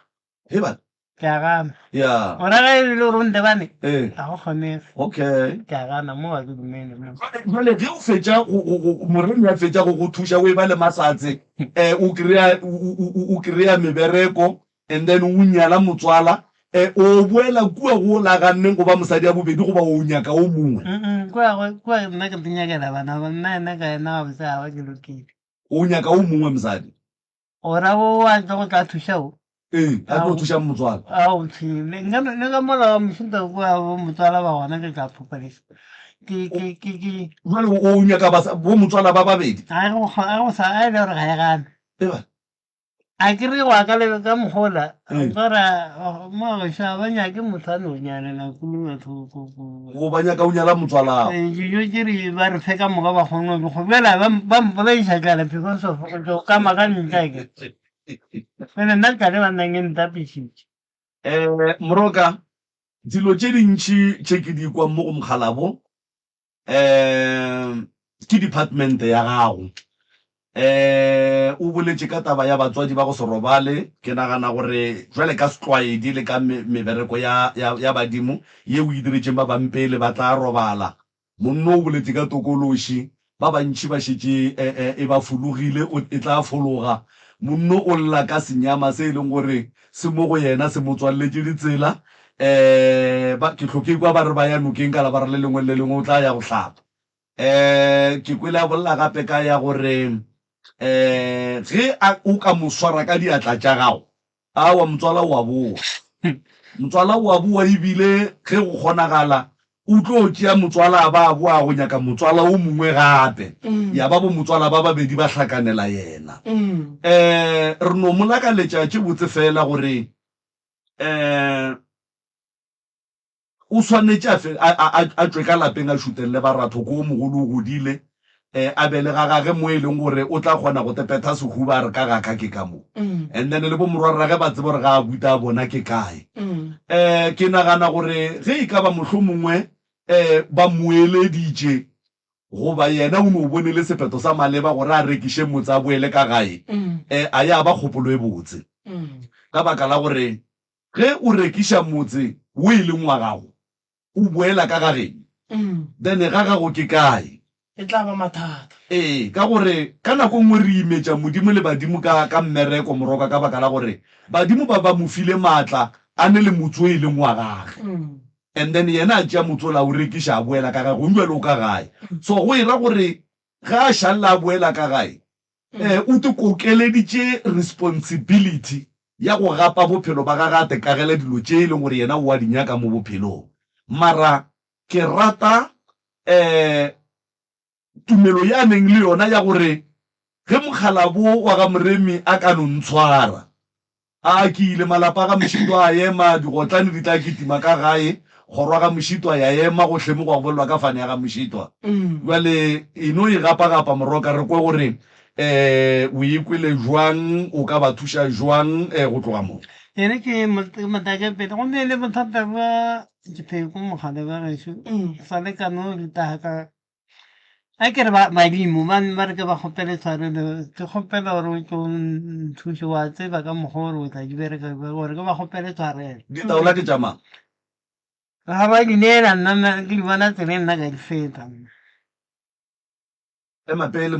He bana. Ke a gana. Ya. O ra ge e le gore o ntebane? Ee. Ga go kgonege. Okay. Ke a gana mo ga ke dumele mo. Jwale jwale ge o fetša go go go moremi a fetša go go thuša o e ba le mahlatse eh o kry-a o kry-a mebereko and then o nyala motswala eh o boela kua go o laganneng go ba mosadi ya bobedi goba o nyaka o mongwe? Mm kua kua nna ke nyakela bana ba nna ena ka ena gabotse ga ba ke lokile. O nyaka o mongwe mosadi? O ra o a tlo go tla thuša o? Ee, a tlo thuša motswala. Ao, le nka le ka mola wa mošito kua bo motswala ba gona ke tla phopalesa. Ke ke ke ke. Jwale o nyaka ba bo motswala ba babedi? A go a go sa a e le gore ga e gane. Eba. A ke re go ya ka le ka mokgola ka ra mo gešo ga ba nyake motho a no nyalela kua thoko kua. Go ba nyaka o nyala motswalao. Dijo tše re ba re fe ka moka ba kgone go bjale ba ba mpolaiša tlala because of go tšo kama ka ntle ke. Bjale nna tlale ba nnang e ntapišitše. Um Moroka, dilo tše dintši tše ke di kwang mo go Mokgalabo um ke department ya gago. Um o boletše ka taba ya batswadi ba go se robale, ke nagana gore jwale ka setlwaedi le ka mebereko ya, ya, ya badimo ye o e diretšeng ba bang pele ba tla robala. Monno o boletše ka tokološi, ba bantši ba šetše e, e ba fologile, o, e tla fologa. Monno o lla ka senyama se e leng gore se mo go yena se mo tswalletše ditsela. Um ba, ke hloke kwa ba re ba ya nokeng ka Labara le lengwe le le lengwe o tla ya go hlapa. Um ke kwele a bolela gape ka ya gore um ge a, o ka mo swara ka diatla tša gago, aowa motswala o a boa. Motswala o a boa ebile ge go kgonagala. O tlo tšea motswala a ba a boa go nyaka motswala o mongwe gape, ya ba bomotswala ba babedi ba hlakanela yena. Um re no mo lakaletša tše botse fela gore um o swanetše a fe, a, a, a tšwe ka lapeng a šutelele baratho ko o mogolo o godile, um a be le ga gage mo e leng gore o tla kgona go tepetha sehuba a re ka ga ka ke ka mo. And then le bomorwarrage ba tsebe gore ga a buta a bona ke kae. Um ke nagana gore ge e ka ba mohlomongwe um ba moeleditše goba yena o no bone le sephetho sa maleba gore a rekiše motse a boele ka gae, um a ya ba kgopolo e botse. Ka baka la gore ge o rekiša motse wo e leng wa gago, o boela ka ga geno, then ga gago ke kae? E tla ba mathata. Ee, ka gore ka nako e nngwe re imetša Modimo le badimo ka, ka mmereko, moroka, ka baka la gore badimo ba ba mo file maatla a ne le motse o e leng wa gage. And then yena a tšea motse ola a o rekiša a boela ka gae, gong bjale o ka gae. So go e ra gore ge a šalela a boela ka gae, um o te kokeleditše responsibility ya go gapa bophelo ba gage a te kagele dilo tše e leng gore yena o a di nyaka mo bophelong. Mara ke rata um tumelo ye a neng le yona ya gore ge mokgalabo wa ga Moremi a ka no ntshwara, A ke ile, malapa a ga Mošito a ema, digotlane di tla kitima ka gae, kgoro ya ga Mošito ya ema, gohle mo gwa go bolelwa ka fane ya ga Mošito. Bjale e no e gapagapa Moroka, re kwe gore um o e kwele jwang, o ka ba thuša jwang um go tloga mo. E re ke motake pele, go ne le bothata bja dipheko mogale ba gešo, sa le ka no rutaga ka A ke re ba badimo ba ba re ke ba kgopele tshwarelo, ke kgopela gore o tlo nthuše wa tseba ka mokgwa gore o tla di bereka gore ke ba kgopele tshwarelo. Ditaola ke tša mang? Ga ba di neela nna nna ke di bona tseleng nna ka di feta. Ema pele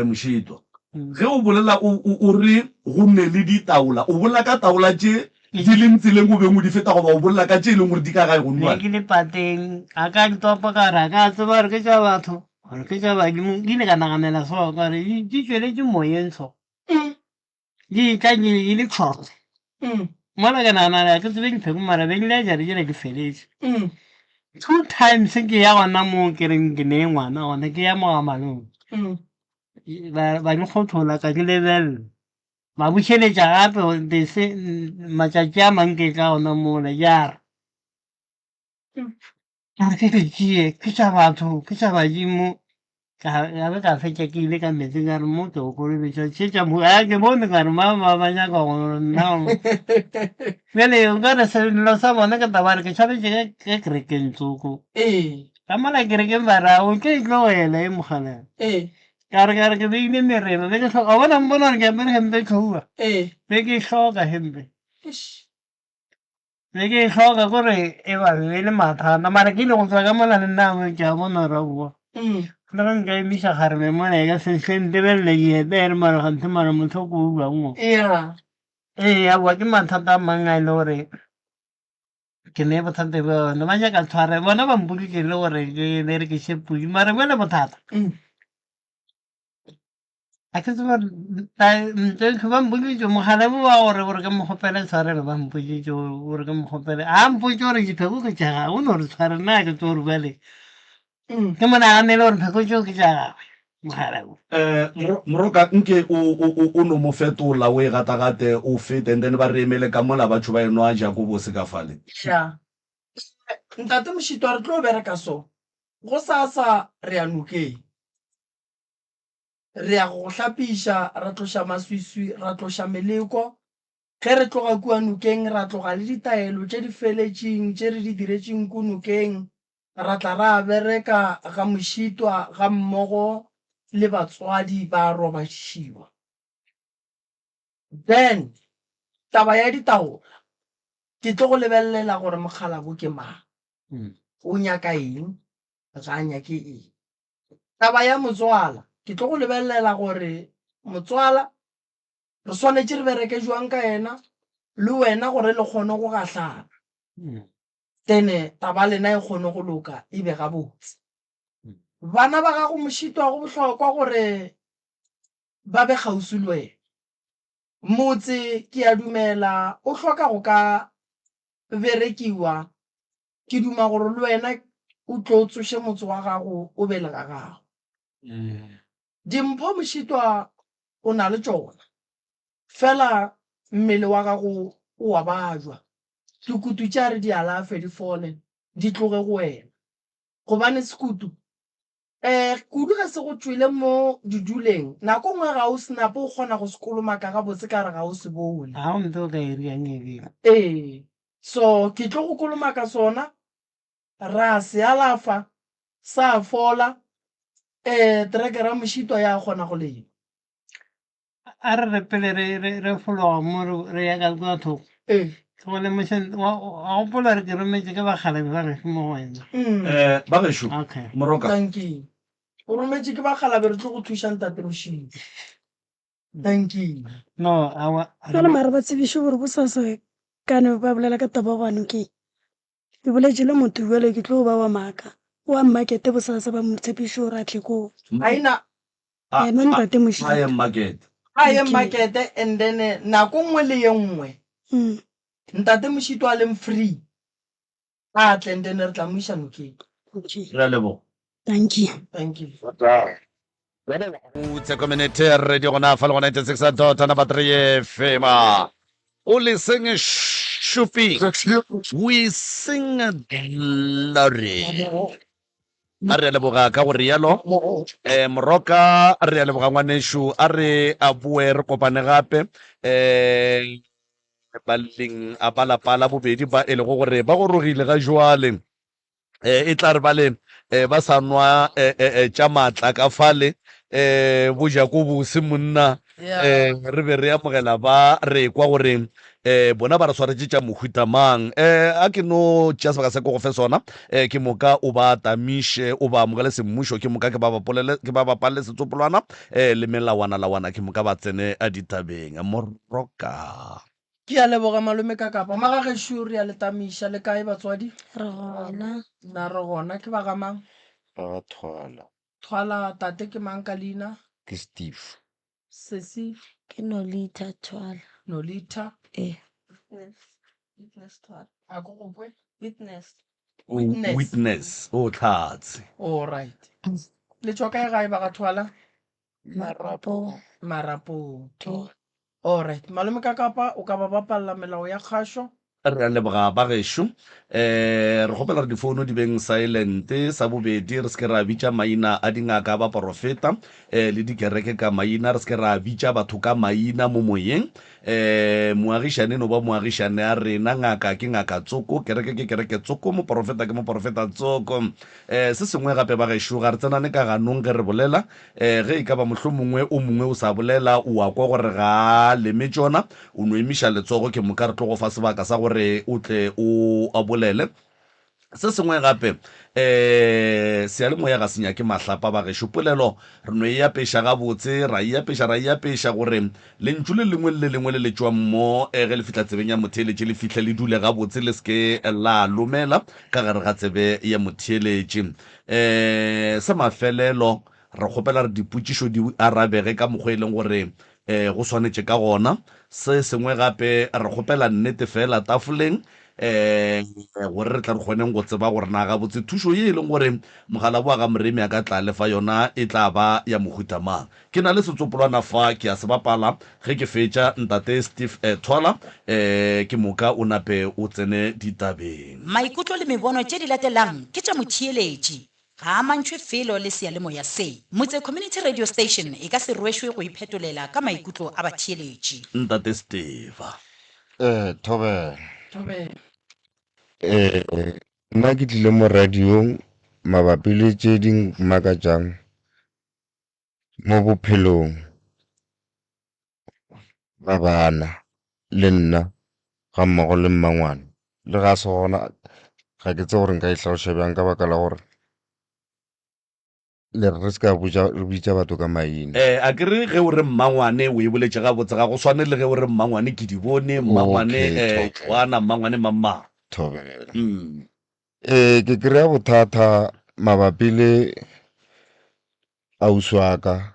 Mošito. Ge o bolela o, o, o re go ne le ditaola, o bolela ka taola tše di leng tseleng o beng o di feta goba o bolela ka tše e leng gore di ka gae go Ne nua? ke le pateng, a ka di topa ka re a ka tseba gore ke tša batho gore ke tša badimo. Ke ile ka naganela so ka re di di tšweletše moyeng so. Di tla di di le tšhoro. Mola ke nagana ga ke tsebe dipheko mara be ke le jare jale di feletše. Two times ke ya gona moo ke reng ke nee ngwana gona ke ya mo ga malome. Ba ba di kgothola ka di lebelela. Ba bušeletša gape matšatši a mang ke tla gona mola ya re. Ka re ke di tšee ke tša batho ke tša badimo ka ka be ka fetša ke ile ka meetseng ka re mo ke go kolobetša tše tša mo a ke bone ka re ba ba ba nyaka go nna bjale o ka re sello sa bona ke taba re ke tšhabetše ka ka kerekeng tsoko Ee. ka mola kerekeng ba ra o tlo e tlogela e mogaleng Ee. ka re ka re ke beile mereba be ke hloka wa bona mpona gore ke apere hempe e tšhweu Ee. be ke hloka hempe Eish. Be ke e hloka kore e ba be le mathata mara ke ile go tswa ka mola le nna ke a bona gore aowa le ge nka emiša kgarebe mola e ka se hle ntebelele ke epere mara kganthe mara motho o ko o jwang o. Yeah. Ee aowa ke mathata a mang a e le gore ke ne bothata bja ona ba nyaka tshware bona ba mpoditše le gore ke berekiše pudi mara bjale bothata A ke tsebe gore ba mpoditše mogala bo wa gore gore ke mo kgopele tshwarelo ba mpoditše gore ke mo kgopele a mpotše gore dipheko ke tša gagwe o no re tshware nna ke tlo gore bjale ke mo naganele gore pheko tšeo ke tša gagwe mogala wo. Moroka nke o o o o no mo fetola o e gatagate o fete and then ba re emele ka mola batho ba enwa Jakobose ka fale. Ya. Ntate Mošitwa re tlo bereka so. Gosasa re ya nokeng. Re ya go go hlapiša, ra tloša maswiswi, ra tloša meleko. Ge re tloga kua nokeng, ra tloga le ditaelo tše di feletšeng tše re di diretšeng ku nokeng, ra tla ra bereka ga mošitwa gammogo le batswadi ba robadišiwa. Then taba ya ditaola, ke tlo go lebelelela gore mokgalabo ke mang, o nyaka eng, ga a nyake eng. Taba ya motswala, ke tlo go lebelela gore motswala re swanetše re bereke jwang ka yena le wena gore le kgone go gahlana. Then taba lena e kgone go loka e be gabotse. Bana ba gago mošitwa go bohlokwa gore ba be kgauswi le wena. Motse ke a dumela o hloka go ka berekiwa, ke duma gore le wena. O tlo o tsoše motse wa gago o be le ga gago. Dimpho Mošitwa o na le tšona, fela mmele wa gago o a bajwa. Dikutu tša re di alafe di fole di tloge go wena. Gobane sekutu um kudu ge se go tšwele mo diduleng, nako nngwe ga o se nape o kgona go se kolomaka gabotse ka re ga o se bone. Ga o ntse o ka e riang e bile. Ee, so ke tlo go kolomaka sona ra se alafa sa fola, um trekere ya mošito ya kgona go lema. A re re pele re re re fologa mo re re ya ka kua thoko. Ee. Ke go lemoše wa wa gopola gore ke rometše ke bakgalabje ba gešo mo go wena. Eh, ba gešo, Okay. Moroka. Dankie. O rometše ke bakgalabje re tlo go thuša Ntate Mošito. Dankie. No, aowa. Bjale mara ba tsebiše gore bosasa kane ba bolela ka taba gwa nokeng. Ke boletše le motho bjale ke tlo ba wa maaka. Wa mmakete bosasa ba mo tshepiše gore a tle koo. A ina. Yena ntate Mošito. A ye mmakete. A ye mmakete and then nako nngwe le ye nngwe ntate Mošito a leng free a tle and then re tla mo iša nokeng. Okay. Re a leboga. Dankie. Dankie. Utse community radio gona fa le go 96 dot number 3 FM. O le sing šupi. We sing glory. A re a leboga ka go rialo. Eh Moroka re a leboga ngwanešu a re a boe re kopane gape. Eh baleng a ba lapa la bobedi ba e lego gore ba gorogile ga jwale. eh, e tla re ba le eh, ba sa nwa eh, eh, eh, tša maatla ka fale eh, bojako bose monna eh, re be re amogela ba re kwa gore eh, bona ba re swaretše tša mohuta mang eh, a ke no tšea sebaka se ko go fe sona eh, ke moka o ba tamiše o ba amogele semmušo ke moka ke ba bapolele ke ba bapalele setsopolwana eh, le melawana lawana ke moka ba tsene a ditabeng moroka Ke a leboga malome ka kapa. Magagešo re a le tamiša. Le kae batswadi? Re gona. Na re gona. Ke ba ga mang? Ba ga Thwala. Thwala, tate ke mang ka leina? Ke Steve. Sesi? Ke Nolitha Thwala. Nolitha. Ee. Witness. Witness Thwala. A ko go kwe? Witness. Witness. Witness. O tlhatse. All right. Le tšwa kae gae ba ga Thwala? Marapong. Marapong. Ee. Alright, malome ka kapa o ka ba bapalla melao ya kgašo? Re a leboga ba gešo. Um re kgopela gore difouno di beng silent. Sa bobedi, re se ke ra bitša maina a dingaka, a baporofeta um le dikereke ka maina. Re se ke ra bitša batho ka maina mo moyeng. Um moagišane e no ba moagišane a rena, ngaka ke ngaka tsoko, kereke ke kereke tsoko, moporofeta ke moporofeta tsoko. Um se sengwe gape ba gešo, ga re tsenane ka ganong ge re bolela. Ee, ge e ka ba mohlomongwe o mongwe o sa bolela, o a kwa gore ga a leme tšona, o no emiša letsogo, ke moka re tlo go fa sebaka sa gore o tle o a bolele. Se sengwe gape, um seyalemoya ga se nyake mahlapa bagešo. Polelo re no e apeša gabotse, ra e apeša, ra e apeša gore lentšu le lengwe le le lengwe le le tšwang mo, ge le fihla tsebeng ya motheeletši le fihle le dule gabotse, le se ke la lomela ka gare ga tsebe ya motheeletši. Um sa mafelelo, re kgopela re dipotšišo di arabege ka mokgwa e leng gore um go swanetše ka gona. Se sengwe gape, re kgopela nnete feela tafoleng um gore re tle re kgoneng go tseba gore na gabotse thušo ye e leng gore Mokgalabje wa ga Moremi a ka tla le fa yona e tla ba ya mohuta mang. Ke na le setsopolwana fa, ke a se bapala. Ge ke fetša, Ntate Steve Thwala, ke moka o nape o tsene ditabeng. Maikutlo le mebono tše di latelang ke tša motheeletši. Ga a mantšhwe felo le seyalemoya se. Motse Community Radio Station e ka se rwešwe go iphetolela ka maikutlo a batheeletši. Ntate Steve. Eh, thobela. Thobela. Eh, nna ke tlile mo radiong mabapi le tše di mmakatšang mo bophelong ba bana le nna ga mmogo le mmangwane le ga se gona ga ke tsebe gore nka e hlaloša bjang ka baka la gore le re re se ka botša re bitša batho ka maina. Eh, a ke re ge o re mmangwane o e boletše gabotse ga go swane le ge o re mmangwane ke di bone mmangwane Okay, eh, thobela. Joana mmangwane mang-mang. Thobela. Mm. Ee, ke kry-a bothata mabapi le ausi wa ka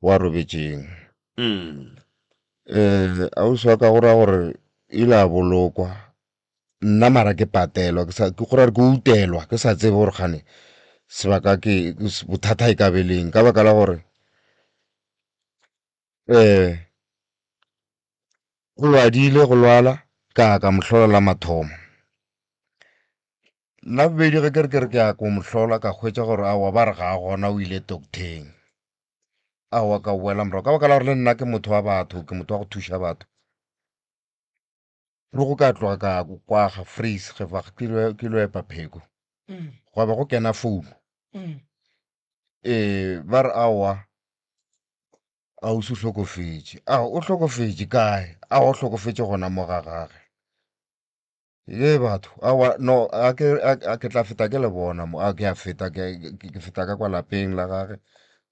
wa robetšeng. Mm. Ausi wa ka go raya gore ile a bolokwa. Nna mara ke patelwa, ke sa, ke go ra gore ke utelwa, ke sa tsebe gore kgane sebaka ke bothata e ka be leng ka baka la gore um go lwadile go lwala ka ka mo hlola la mathomo. La bobedi ge ke re ke re ke ya ko mo hlola ka hwetša gore aowa ba re ga a gona o ile doctor-eng. Aowa ka boela morago ka baka la gore le nna ke motho wa batho, ke motho wa go thuša batho. Le go ka tloga ka kwa ga freeze ge fa ke lo epa pheko gwa ba go kena founu ee ba re aowa ausi o hlokofetše. A o hlokofetše kae? A o hlokofetše gona mo ga gage. Ye batho aowa no a ke a ke tla feta ke le bona mo a ke a feta ke ke feta ka kwa lapeng la gage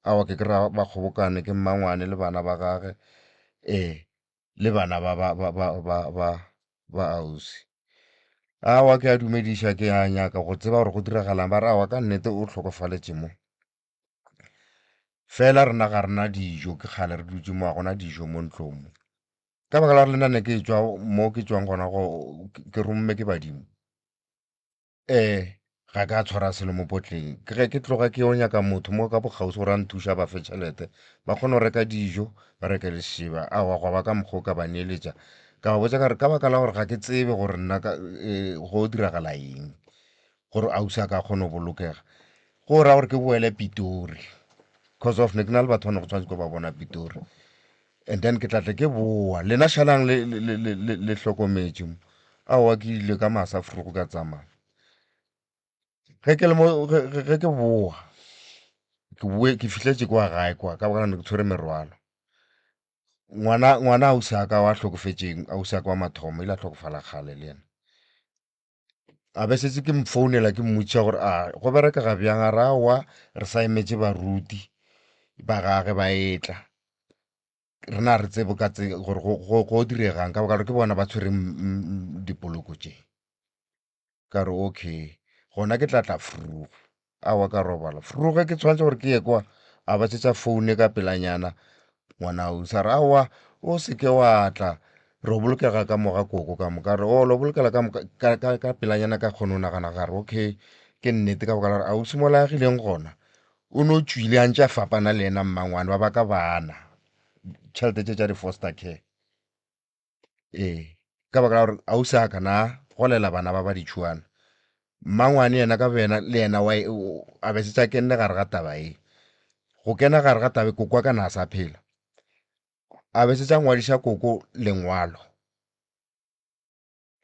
aowa ke kry-a ba kgobokane ke mmangwane le bana ba gage ee le bana ba ba ba ba ba ba ba ausi. Aowa ke a dumediša ke a nyaka go tseba gore go diragalang ba re aowa ka nnete o hlokofaletše mo. Fela rena ga rena dijo ke kgale re dutše mo ga gona dijo mo ntlong mo. Ka baka la gore le nna ne ke tšwa mo ke tšwang gona go ke romme ke badimo um ga ka tshwara selo mo potleng ke ge ke tloga ke yo nyaka motho mo ka bokgauswi gore a nthuša ba fe tšhelete ba kgone go reka dijo ba reke lešeba aowa gwa ba ka mokgwa o ka ba neeletša ka ba botša ka re ka baka la gore ga ke tsebe gore nna ka go diragala eng gore ausi a ka kgone go bolokega go ra gore ke boele Pitori cause of ne ke na le batho ba ne go tshwanetse ko ba bona Pitori and then ke tlatle ke boa lena šalang le, le, le, le, le, le hlokometše mo aowa ke ile ka masa frugo ka tsamaya ge ke le mo ge ge- ge ke boa ke boe ke fihletše kwa gae kwa ka baka la ne ke tshwere merwalo ngwana ngwana ausi a ka wa hlokofetšeng ausi a ka wa mathomo ile a hlokofala kgale le yena A be setse ke mfounela ke mmotšiša gore a go berekega bjang a re aowa re sa emetše baruti ba gage ba etla rena re tsebo ka tse gore go diregang ka baka gore ke bona ba tshwereng dipoloko tše ka re okay gona ke tla tla vroeg Aowa ka robala. Vroeg ke tshwanetse gore ke ye kwa a ba tšetša foune ka pelanyana ngwana ausi a re aowa o se ke wa tla re o bolokega ka moga koko ka moka re o lo bolokela ka moka ka, ka, ka pelanyana ka kgone go nagana gare okay ke nnete ka baka la gore ausi mola agileng gona o no tšwile a ntše a fapana le yena mmangwane ba baka bana tšhelete tše tša di-foster care Ee, ka baka la gore ausi a ka na golela bana ba ba ditšhuana. Mmangwane yena ka boyena le yena wa a be setse a kenne gare ga taba e. Go kena gare ga taba e koko wa ka na a sa phela. A be setse a ngwadiša koko lengwalo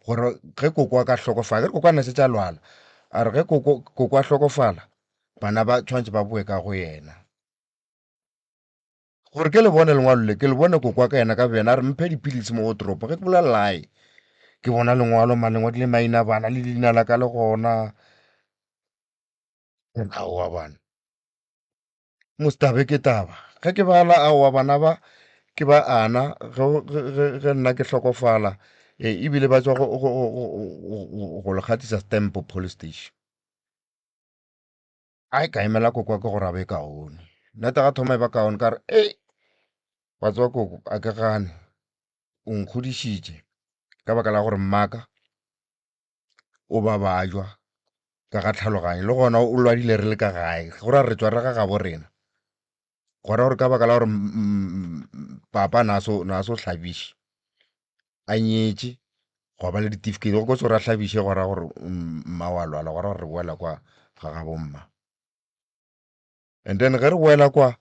gore ge koko a ka hlokofala, ge koko a na setse a lwala, a re ge koko koko a hlokofala bana ba tshwanetse ba boe ka go yena. Gore ke le bone lengwalo le, ke le bone koko wa ka yena ka boyena a re mphe dipilisi mo go toropo. Ge ke bolela lae, ke bona lengwalo ma lengwadi le maina a bana le leina la ka le gona. Aowa bana, mos tabe ke taba. Ge ke bala aowa bana ba ke ba ana ge nna ke hlokofala ebile ba tswa go le gatisa stamp police station. Ai ka emela koko wa ka gore a be kaone. Nnete ga thoma e ba kaone ka re ei wa tseba koko a ke gane o nkgodišitše ka baka la gore mmaka o ba bajwa ka ga tlhaloganyo le gona o lwadile re le ka gae go ra re tswa re ga gabo rena gona gore ka baka la gore papa na so na so hlabiše a nyetše gwa ba le ditifikheiti go kotsi gore a hlabiše gwa ra gore mma wa lwala gwa ra gore re boela kwa ga ga bomma and then ge re boela kwa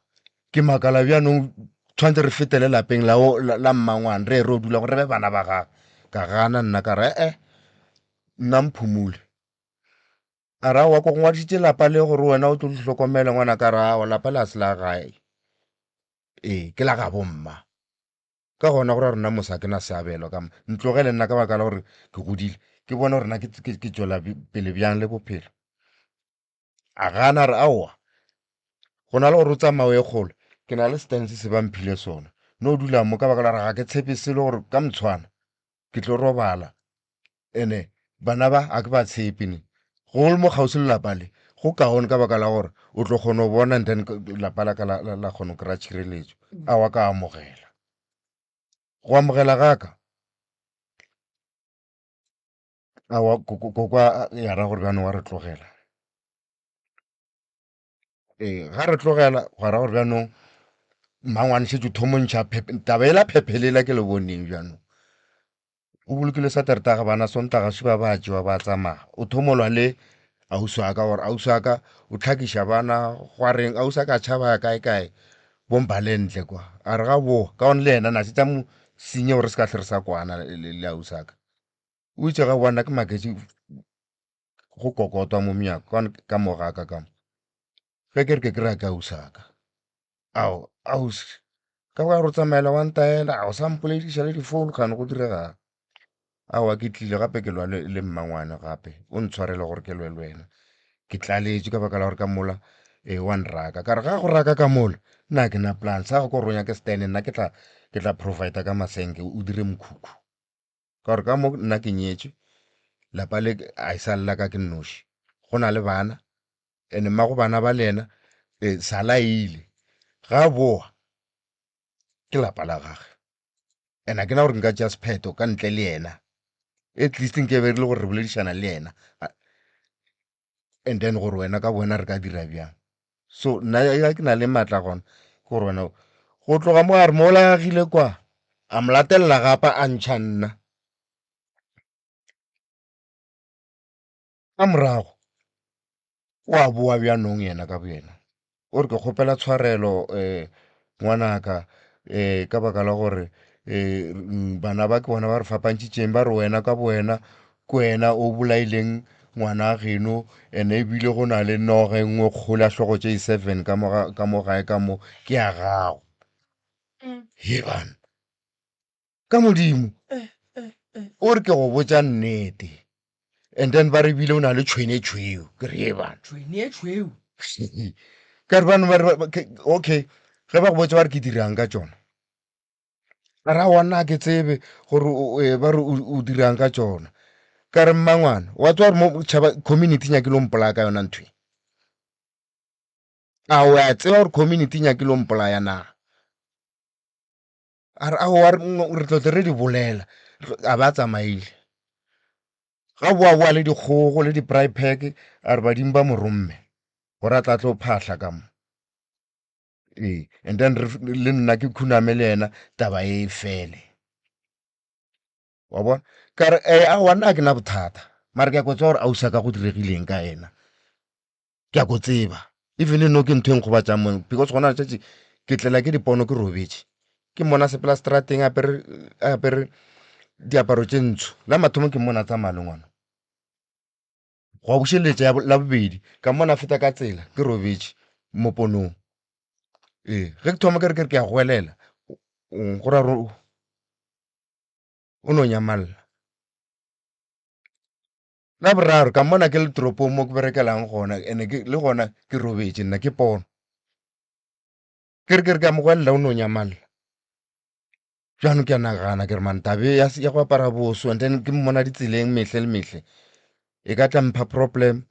ke makala bjanong tshwanetse re fetele lapeng la la mmangwane re ye re o dula gore re be bana ba gage ka gana nna ka re ee nna mphumule a ra wa ko go ngwadišitše lapa le gore wena o tlo le hlokomela ngwana ka ra awa lapa le a se la gae ee ke la ga bomma Ka gona go ra rena mosa ke na seabelo ka mo. Ntlogele nna ka baka la gore ke godile, ke bone gore na ke, ke, ke tšwela pele bjang le bophelo. A gana a re aowa, go na le gore o tsamaye o ye kgole, ke na le stance se ba mphile sona. No dula mo ka baka la gore ga ke tshepe selo gore ka motshwana ke tlo robala. Ene bana ba a ke ba tshepe ne. Go le mo kgauswi le lapa le, go kaone ka baka la gore o tlo kgona go bona and then lapa la ka la, la, la kgona go kry-a tšhireletšo. Aowa ka amogela. Go amogela ga ka, Aowa, kokwa ya ra gore bjanong wa re tlogela. Ee, ga re tlogela gwa ra gore bjanong mmangwane šetše o thomo ntšha taba ela phephelela ke le boneng bjanong. O bolokile Satertaga bana Sontaga šiba ba tšewa ba tsamaya. O thomolwa le ausi wa ka gore ausi wa ka o tlhakiša bana gwa reng ausi wa ka a tšhaba ya kae kae bo Mbalentle kwa. A re ga boa ka gone le yena na šetše a mo senye gore se ka hle re sa kwana le ausi wa ka. O itše ga boa nna ke maketše go kokotwa mo monyako ka gone ka mo ga ka ka mo. Ge ke re ke kry-a ke ausi wa ka. Ao, ausi ka gore o tsamaela wa ntaela ga o sa mpolediša le difounu kgane go diregang. Aowa ke tlile gape ke lwa le mmangwane gape o ntshwarele gore ke lwe le wena. Ke tlaletšwe ka baka la gore ka mola ee wa nraka. Ka re ga go raka ka mola nna ga ke na plan sa gago ke gore o nyake stand nna ke tla ke tla provide-a ka masenke o dire mokhukhu. Ka gore ka mo nna ke nyetšwe lapa le a e sa lla ka ke nnoši go na le bana and mmago bana ba le yena sala ile ga boa ke lapa la gage and a ke na gore nka tšea sephetho ka ntle le yena at least nke be re le gore re boledišana le yena and then gore wena ka wena re ka dira bjang so nna ya ke na le maatla gona ke gore wena go tloga mo a re mola agile kwa a mo latelela gape a ntšha nna ka morago o a boa bjanong yena ka boyena o re ke kgopela tshwarelo um ngwanaka um ka baka la gore um bana ba ke bona ba re fapantšhitšeng ba re wena ka bowena ke wena o bolaileng ngwana geno and ebile go na le noga e nngwe kgolo ya hlogo tše seven ka mo gae ka mo ke ya gago. He bana ka modimo o re ke go botša nnete and then ba re bile o na le tšhwene e tšhweu ke re ye bana tšhwene e tšhweu ka re bane ba re okay ge ba go botša ba re ke dirang ka tšona a ra wa nna ke tsebe gore eh, ba re o dirang ka tšona ka re mmangwana wa tswa gore mo tšhaba community nyakile o mpolaya ka yona ntho e a o a tseba gore community nyakile o mpolaya na A re aowa re tlo tle re di bolela a ba tsamaile ga boa boa le dikgogo le di-braai pack a re badimo ba mo romme gore a tla tlo phahla ka mo ee and then le nna ke khuname le yena taba e fele wa bona ka re ee aowa nna ke na bothata mare ke ya ko tseba gore ausi ka go diregileng ka ena ke a ko tseba even no ke ntho e nkgobatšang mo because gona letšatši ke tlela ke dipono ke robetše ke mmona sepela strateng apere apere diaparo tše ntsho la mathomo ke mmona tsamaya le ngwana gwa bušeletša ya la bobedi ka mmona feta ka tsela ke robetše mo ponong ee ge ke thoma ke re ke re ke a goelela go ra o no nyamalla La boraro ka mmona ke le toropong mo ke berekelang gona ene ke le gona ke robetše nna ke pono. Ke re ke re ke a mo gwelela o no nyamalla. Bjano ke a nagana ke re man tabe ya ya go apara boso and then ke mmona ditseleng mehle le mehle e ka tla mpha problem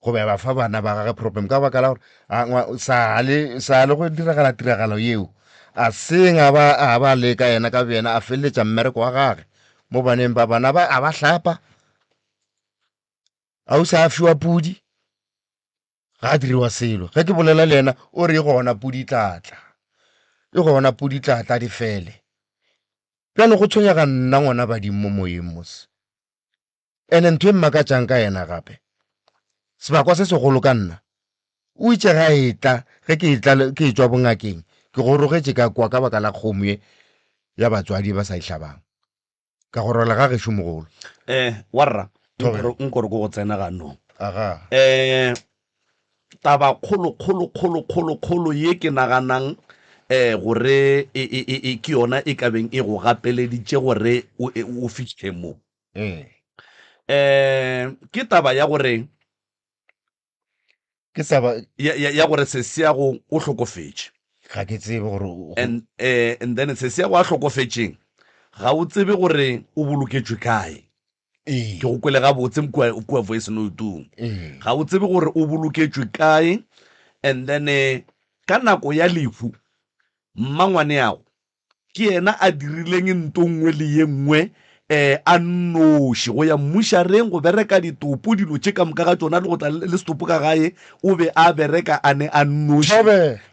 goba ya ba fa bana ba gage problem ka baka la gore sa le sa le go diragala tiragalo yeo a seng a ba a ba leka yena ka boyena a feleletša mmereko wa gage mo baneng ba bana ba a ba hlapa a o sa fiwa pudi ga a diriwa selo ge ke bolela le yena o re e gona pudi tlatla e gona pudi tlatla di fele bjalo go tshwenyega nna ngwana badimo mo moyeng mose Ene ntho e mmakatšang ka yena gape, sebakwa se segolo ka nna, o itše ge a etla, ge ke etla ke etšwa bongakeng, ke gorogetše ka kwa ka baka la kgomo ye ya batswadi ba sa e hlabang. Ka gorola ga gešo mogolo. Eh, warra, nko re ko go tsena ganong. Aga. Eh, taba kgolo kgolo kgolo kgolo kgolo ye ke naganang eh gore e, e, e, e ke yona e ka beng e go gapeleditše gore o, e, o fihle mo. Ee. Um ke taba ya gore Ke taba ya, ya, ya gore Sesiago o hlokofetše. Ga ke tsebe gore o- And, eh, and then Sesiago a hlokofetšeng ga o tsebe gore o boloketšwe kae. Ee. Ke go kwele gabotse kua, kua voice note-ong. Ee. Ga o tsebe gore o boloketšwe kae. And then eh, ka nako ya lehu mmangwaneago ke yena a dirileng nto nngwe le ye nngwe um a nnoši go ya mmušareng go bereka ditopo dilo tše ka moka ga tšona le go tla le setopo ka gae o be a bereka a ne a nnoši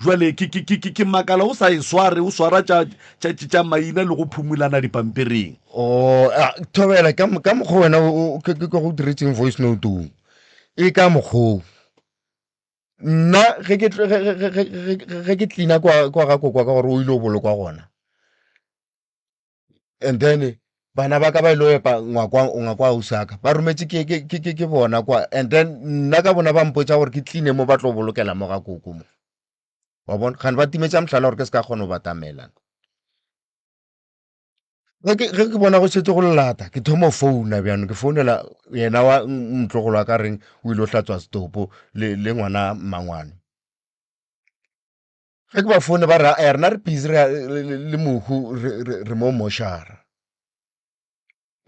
jwale ke, ke, ke, ke makala o sa e sware o swara tša, tša, tša maina le go phumulana dipampiring o oh, thobela ka ka mokgwa wena ke go diretseng voice note e ka mokgoo nna ge ke ge ke tlina kwa kwa ga kokwa ka gore o ile o bolokwa gona and then bana ba ka ba ile epa ngwakwa ngwakwa ausaka ba rometse ke ke ke ke bona kwa and then nna ka bona ba mpotsa gore ke tline mo ba tlo bolokela mo ga koko mo wa bona gane ba timetsa mohlala gore ke se ka kgona go batamela ge ke bona go setse go lata ke thoma founa bjano ke founela yena wa motlogolo wa ka reng o ile o hlatswa setopo le ngwana mmangwane ge ke ba foune ba re eh, rena re busy le mohu re mo mošara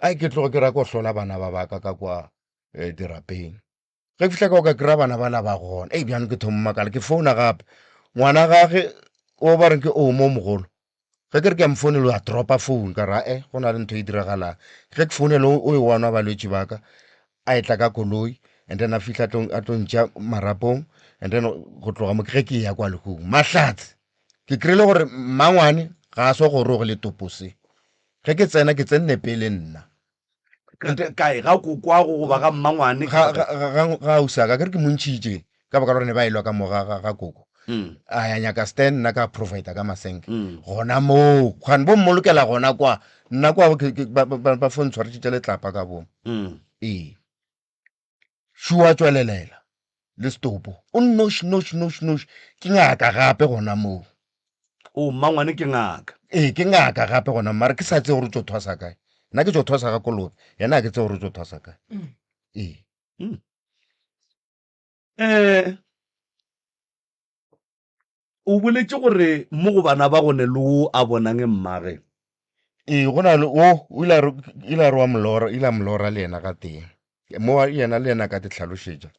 ai ke tloge ke ra ko hlola bana ba baka ka kwa eh, dirapeng ge ke fihla ka ka kry-a bana ba la ba gona ei bjano ke thomo makala ke founa gape ngwana gage o ba reng ke o mo mogolo ge ke re ke a mo founela a dropa phone ka ra e go na le ntho e diragalang ge ke founela o e one wa balwetši ba ka a etla ka koloi and then a fihla a tlo ntša marapong and then go tloga mo ge ke ya kwa lehung mahlatse ke kry-ile gore mmangwane ga a so goroge le topo se ge ke tsena ke tsenne pele nna kae ga kokwago goba ga mmangwane ga ausaka ke re ke montšhitše ka baka la gore ne ba elwa ka mo ga koko mm. a ya nyaka stand nna ka provida ka masenke mm. gona moo gane bo mmolokela gona kwa nna kwa ba fo ntshwaretšitše letlapa ka bong mm. ee šua tswelelela le setopo o nnoši noši noši noši ke ngaka gape gona moo o mmangwane ke ngaka ee ke ngaka gape gona mare ke sa tse gore o tso thwasa kae nna ke tso thwasa ga kolobe yena a ke tse gore o tso thwasa kae ee um o boletše gore mo go bana ba gone le o a bonang mmage ee go na le o o ile a re wa molora ile a molora le yena ga teng mo yena le yena ka te tlhalošetša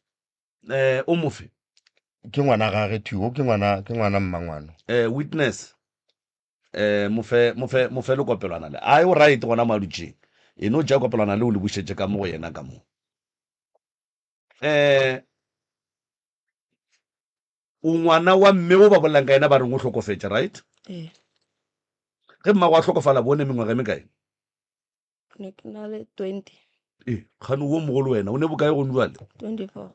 um o mofe ke ngwana gage thi o ke ngwana ke ngwana mmangwana um witness um mofe mofe mofe le kopelwana le a o right gona mo a dutšeng e no tšea kopelwana le o le bušetše ka mo go yena ka mo um O ngwana wa mme o ba bolelang ka yena ba reng o hlokofetše, right? Ee. Ge mmago a hlokofala bone mengwaga e mekae? Ne ke na le 20. Ee, kgane wo mogolo wena, o ne bokae gone jwale? 24.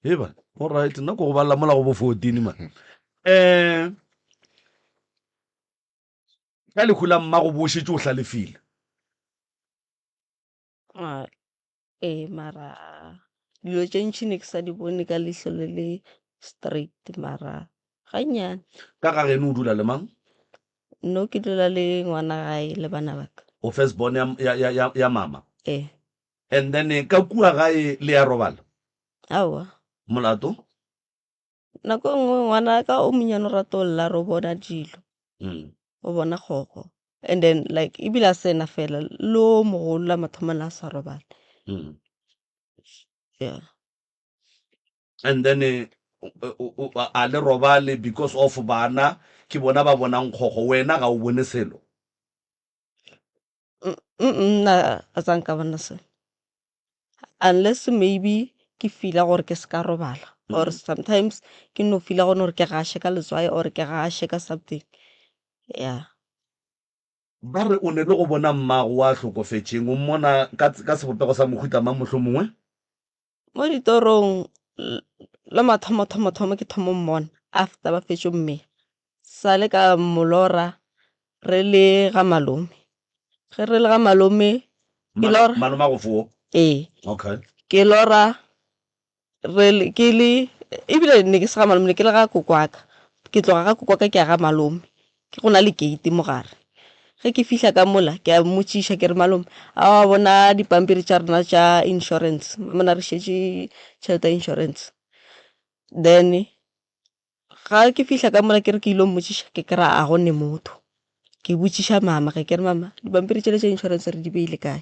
Ee ba, all right, nna ko go balela mola go bo 14 man. Eh, ka lehu la mmago bo šetše o hlalefile. Ah, Ee, mara dilo tše ntši ne ke sa di bone ka leihlo le le straight mara gannyane. Ka ga geno o dula le mang? No ke dula le ngwana gae le bana ba ka. O first born ya, ya, ya, ya, ya mama? Ee. And then ka kua gae le ya robala? Aowa. Molato? Nako e nngwe ngwana ka o monnyane o rata go lla re o bona dilo, o bona kgogo and then like ebile a se yena fela le o mogolo la mathomo le a sa robale. Yeah. And then a le robale because of bana ke bona ba bonang kgogo wena ga o bone selo? Nna a sa nka bona selo unless maybe ke feela gore ke se ka robala or sometimes ke no feela gone gore ke gaše ka letswai or ke gaše ka something yeah. Ba re o ne le go bona mmago wa hlokofetšeng, o mmona ka, ka sebopego sa mohuta mang mohlomongwe? Mo ditorong la mathomo thomo thomo ke thomo mmona after ba fetšo mme sa le ka molora re le ga malome ge re le ga malome ke lora malome a go foo ee okay ke lora re le ke le ebile ne ke se ga malome ne ke le ga kokwaka ke tloga ga kokwaka ke ya ga malome Ke go na le gate mo gare. Ge ke fihla ka mola, ke a mmotšiša ke re, Malome, a wa bona dipampiri tša rena tša insurance? Mama re šetše tšhelete ya insurance. Then ga ke fihla ka mola ke re ke ile mmotšiša, ke kry-a a go ne motho. Ke botšiša mama ge ke re, Mama, dipampiri tšela tša insurance re di beile kae?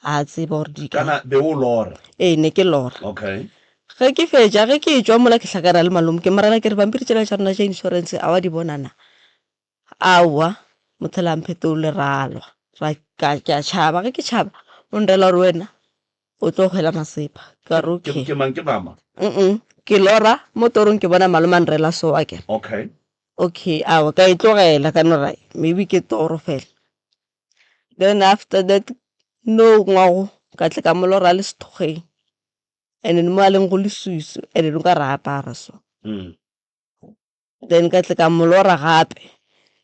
A tseba gore di kae. Kana be o lora? Ee, ne ke lora. Okay. Ge ke fetša, ge ke etšwa mola ke hlakana le malome, ke mo rela ke re pampiri tšela tša rena tša insurance a wa di bona na? Aowa, motho la mphetole ra lwa. Ra ka ke a tšhaba, ge ke tšhaba o nrela gore wena o tlo hwela masepa. Ka re Ke okay. ke mang ke mama? Mm ke lora mo torong ke bona malome a nrela so akere. Okay. Okay, aowa ka e tlogela ka no ra maybe ke toro fela. Then after that no ngwago ka tle ka mo lora a le sethokgweng and then mo a leng go leswiswi and then o ka re a apara so. Then ka tle ka mo lora gape,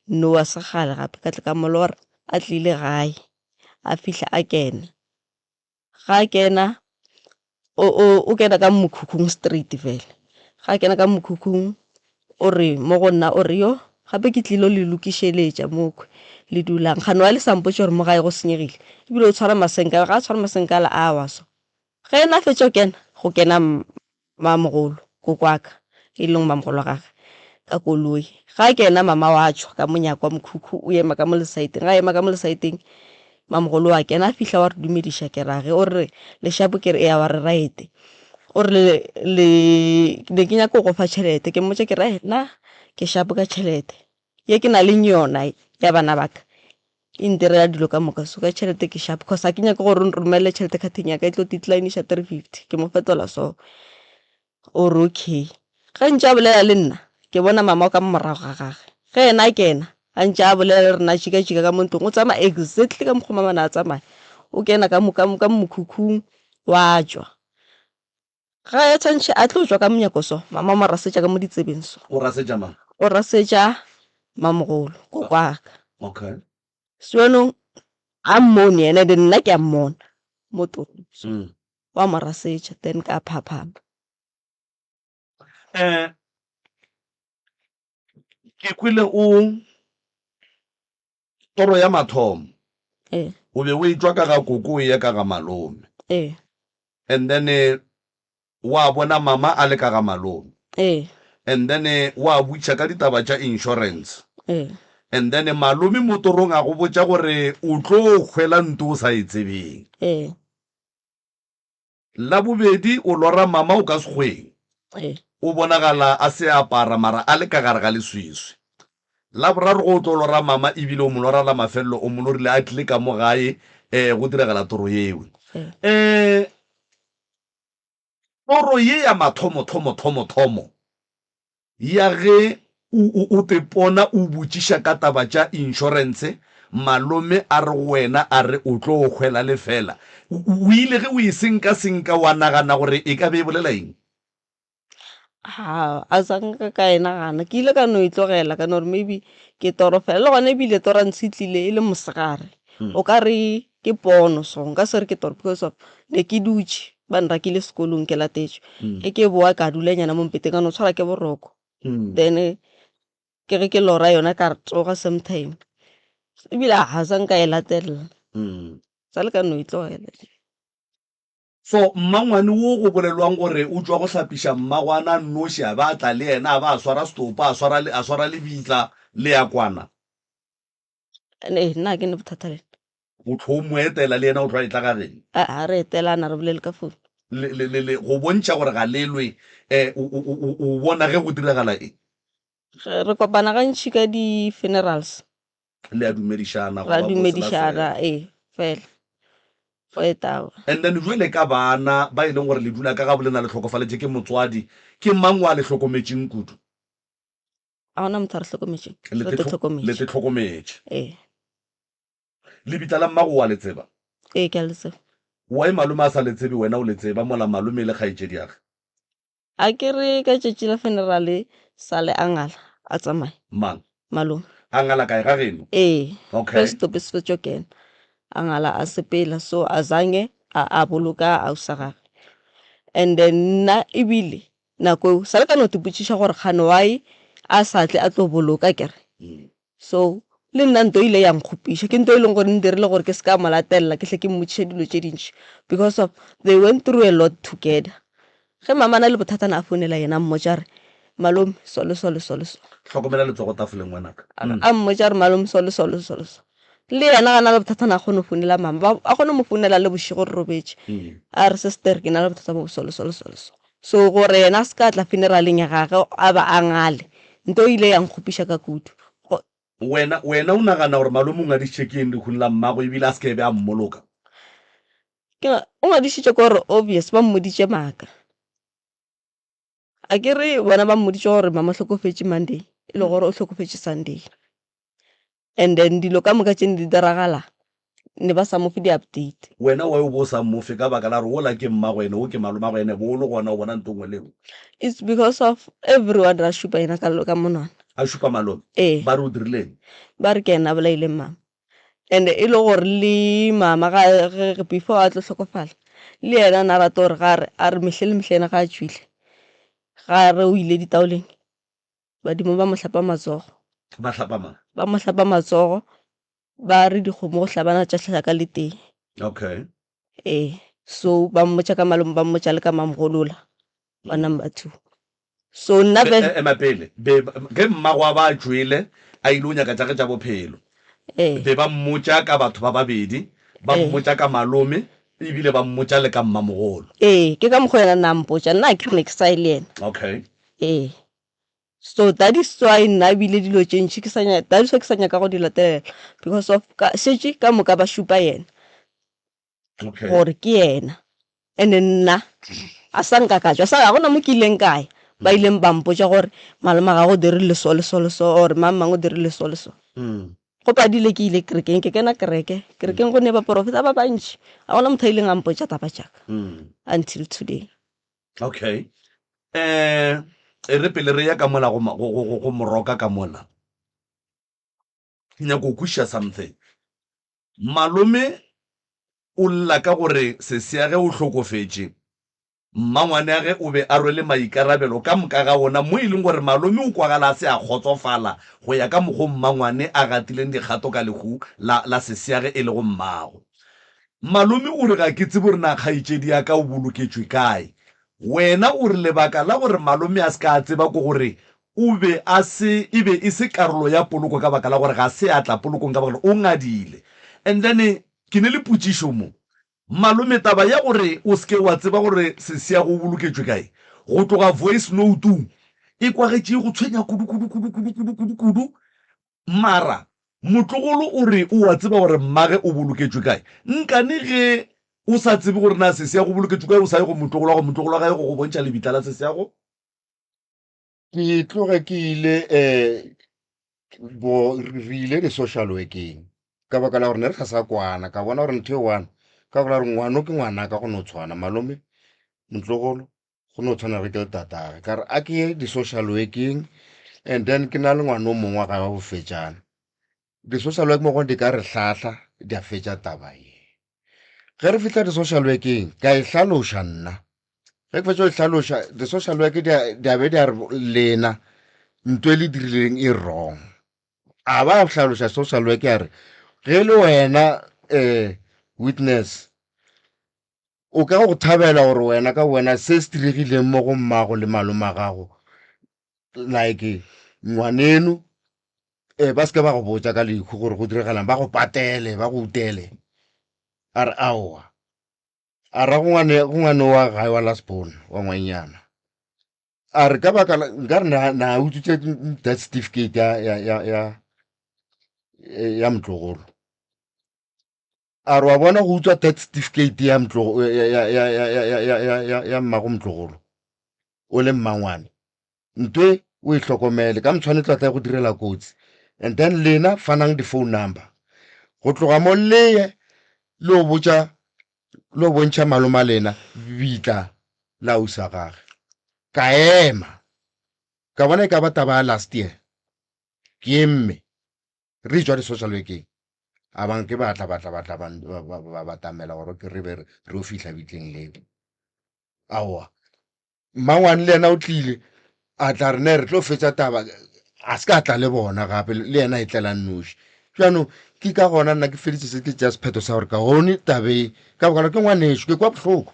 no wa se kgale gape ka tle ka mo lora a tlile gae a fihla a kena. Ga a kena o o o kena ka mokhukhung straight fela, ga a kena ka mokhukhung o re mo go nna o re yoh gape ke tlilo le lokišeletša mokhwi le dulang, kgane why le sa mpotše gore mo gae go senyegile, ebile o tshwara masenka ga a tshwara masenka a la a wa so. Ge yena a fetša go kena, go kena mamogolo, koko wa ka, e leng mamogolo wa gage, ka koloi. Ga a kena mama wa tšwa ka monyako wa mokhukhu, o ema ka mo lesaeteng. Ga a ema ka mo lesaeteng, mamogolo wa kena, a fihla wa re dumediša, ke ra ge, o re lešapo, ke re eya, wa re right. O re le, le ne ke nyaka go go fa tšhelete, ke mmotša ke re nna ke shapo ka tšhelete ye ke na leng yona ya bana ba ka. E ntirela dilo ka moka so ka tšhelete ke sharp cause ga ke nyake gore o nromelele tšhelete khatheng ya ka e tlo decline-iša 350 ke mo fetola so o re okay ge ntše a bolela le nna ke bona mama o ka mo morago ga gage ge yena a kena a ntše a bolela le rena a tšhika-tšhika ka mo ntlong o tsamaya exactly ka mokgwa mama ne a tsamaya o kena ka mo ka mo ka mokhukhung wa tšwa Ge a tshwantšhe a tlo tšwa ka monyako so, mama o mo rasetša ka mo ditsebeng so. O rasetša mang? O rasetša mamogolo, kokwaka. Okay. So jaanong ga mmone yena then nna ke a mmona mo torong so. Wa mo rasetša then ka phaphama. Eh, ke kwele o Toro ya mathomo Ee. o be o etšwa ka ga koko o eya ka ga malome. Ee. And then wa bona mama a le ka ga malome. Ee. And then wa butša ka ditaba tša insurance. Ee. And then malome mo torong a go botša gore o tlo hwela nto o sa e tsebeng. Ee. La bobedi, o lora mama o ka sekgweng. Ee. O bonagala a se a apara mara a le ka gare ga leswiswi. La boraro ge o tlo lora mama ebile o mo lora la mafelelo o mo lorile a tlile ka mo gae um go diragala toro yeo. Ee. Um toro ye ya mathomo thomo thomo thomo Ya ge o, o, o tepona o botšiša ka taba tša inšorense, malome a re go wena a re o tlo hwela lefela. O, o ile ge o e senka-senka wa nagana gore e ka be e bolela eng? Ha, a sa nka ka e nagana. Ke ile ka no e tlogela ka no re maybe ke toro fela. Le gona ebile toro ya ntshe e tlile e le mosegare. O ka re ke pono so, nka se re ke toro because of ne ke dutše ba nrakile sekolong ke latetšwe. Ge ke boa ka dula nyana mo mpeteng ka no tshwara ke boroko. Then ke ge ke lora yona ka re tsoga same time. Ebile ga sa nka e latelela. Sa le ka no e tlogela. So mmangwane wo go bolelwang gore o tšwa go hlapiša mmagwana a nnoši a ba a tla le yena a ba a swara setopo a swara a swara lebitla le ya kwana. Ee, nna ga ke ne bothata le ena. O tlo mo etela le yena o tlo a etla ga geno? A ga re etelana re bolele ka phone. Le, le, le, le go bontšha gore ga le lwe, eh, o, o, o, o bona ge go diragala eng? Re kopana gantši ka di-funerals. Le a dumedišana, Ra dumedišana, ee, fela. Go etaba. And then jwale ka bana ba e leng gore le dula ka gabo lena le hlokofaletše ke motswadi, ke mang wa le hlokometšeng kudu? Ga gona motho a re hlokometšeng. Le Re te hlokometše. Le te hlokometše. Ee. Lebitla la mmago wa le tseba? Ee, ke a le tseba. Why malome a sa le tsebe wena o le tseba mola malome e le kgaetšediage? A ke re ka tšatši la funerale sale a ngala a tsamaya. Mang? Malome. A ngala kae ga geno? Ee. Okay. Ge setopo se fetšo kena a ngala a sepela so a zange a a boloka ausa gage. And then nna ebile nako eo sale ka no te botšiša gore kgane why a sa tle a tlo boloka akere. So le nna nto e ile ya nkgopiša, ke nto e leng gore e ndirile gore ke se ka mo latelela ke hle ke mmotšiše dilo tše dintši because of they went through a lot together. Ge mama a na le bothata na a founela yena a mmotša a re malome so le so le so le so. Hlokomela letsogo tafoleng ngwanaka. A mmotša a re malome so le so le so le so. Le yena ga na le bothata na a kgone go founela mama, ba a kgone go mo founela le bošego re robetše a re sister ke na le bothata bo so le so le so le so. So gore yena a se ka tla funeraleng ya gage a ba a ngale, nto e ile ya nkgopiša ka kudu. Wena, wena o nagana gore malome o ngwadišitše ke eng lehung la mmago ebile a se ke be a mmoloka? Ke, o ngwadišitše ke gore obvious ba mmoditše maaka. A ke re bona ba mmoditše gore mama o hlokofetše Monday, e le gore o hlokofetše Sunday. And then dilo ka moka tše ne di diragala ne ba sa mo fe di-update. Wena why o bo o sa mo fe ka baka la gore wola ke mmago ene wo ke malomago ene bo o le gona o bona nto nngwe le nngwe. It's because of everyone ra šupa yena ka, ka monwana. A šupa malome? Ee. Ba re o dirileng? Ba re ke yena a bolaileng mama. And e le gore le mama ga, ge, before a tlo hlokofala le yena na rata gore ga re, a re mehle le mehle yena ga a tšwile ga re o ile ditaoleng badimo ba mo hlapa matsogo. Ba hlapa mang? Ba mo hlapa matsogo. Ba re dikgomo go hlabana tša hlaka le tee. Okay. Ee, so ba mmotša ka malome, ba mmotša le ka mamgolola wa number 2. So nna be, ema pele, be ge mmago a ba a tšwele a ile o nyaka tša ge tša bophelo. Ee. Be ba mmotša ka batho ba babedi, ba mmotša ka malome ebile ba mmotša le ka mmamogolo. Ee, ke ka mokgwa yena nna a mpotša, nna ke re ne ke sa ye le yena. Okay. Ee. So that is why nna ebile dilo tše ntši ke sa nyaka, that is why ke sa nyaka go di latelela because of ka šetše ka moka ba šupa yena Okay. gore ke yena. And nna a sa nka ka tšwa, sa ga gona mo ke ileng ka ya ba ileng ba mpotša gore malome wa gago o dirile so le so le so or mang mang o dirile so le so. Go padile ke ile kerekeng, ke kena kereke, kerekeng go ne baporofeta ba bantši, ga gona motho a ileng a mpotša taba tša ka until today. Okay. Eh, e re pele re ya ka mola go, go, go, go moroka ka mola. Ke nyako go kwešiša something. Malome o lla ka gore sesiage o hlokofetše. Mmangwaneage o be a rwele maikarabelo ka moka ga ona mo e leng gore malome o kwagala a se a kgotsofala go ya ka mokgo mmangwane a gatileng dikgato ka lehu la, la sesiage e lego mmago. Malome o re ga ke tsebe gore na kgaetšedi ya ka o boloketšwe kae. Wena o re lebaka la gore malome a se ka a tseba ke gore o be a se, e be e se karolo ya poloko ka baka la gore ga se a tla polokong ka baka la gore o ngadile. And then ke ne le potšišo mo. Malome taba ya gore o se ke wa tseba gore sesiago o boloketšwe kae go tloga voice note-ong e kwagetše e go tshwenya kudu kudu kudu kudu kudu kudu kudu. Mara motlogolo o re o a tseba gore mmage o boloketšwe kae. Nkane ge o sa tsebe gore na sesiago o boloketšwe kae o sa ye go motlogolo wa gago, motlogolo wa gago go go bontšha lebitla la sesiago? Ke tloge ke ile um bo re ile di-social workeng ka baka la gore ne re ga sa kwana, ka bona gore ntho e one ka baka la gore ngwano ke ngwanaka go no tshwana malome motlogolo go no tshwana re ke le tatage ka re a ke ye di-social working and then ke na le ngwana o mongwe wa gae wa bofetšana di-social work mo gone di ka re hlahla di a fetša taba ye ge re fihla di-social working ka e hlaloša nna ge ke fetša go e hlaloša di-social work di a be di a re lena nto e le dirileng e wrong a ba hlaloša social work ya re ge le wena um witness O ka go thabela gore wena ka wena se se diregileng mo go mmago le malome a gago like ngwaneno um ba se ke ba go botša ka lehu gore go diregalang ba go patele ba go utele a re aowa a ra go ngwane go ngwane wa gae wa last born wa ngwanyana a re ka baka la nka re na na utswitse death certificate ya ya ya ya ya motlogolo A re wa bona go utswa death certificate ya motlogo ya ya ya ya ya ya ya ya ya ya mmago motlogolo o le mmangwane ntwe o e hlokomele ka motshwane tla tla go direla kotsi and then lena fanang di-phone number go tloga mo leye le o botša le o bontšha maloma lena bitla la ausa gage ka ema ka bona e ka ba taba ya last year ke emme re tšwa di-social workeng a bang ke batla batla batla ba batamela gore ke re be re yo fihla bitleng leo aowa mmangwane le yena o tlile a tla re ne re tlo fetša taba a se ka tla le bona gape le yena e tlela nnoši jaanong ke ka gona nna ke feditse se ke tšea sephetho sa gore ka gone tabe ka baka ke ngwaneso ke kwa bohloko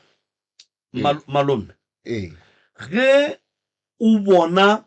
malome ee ge o bona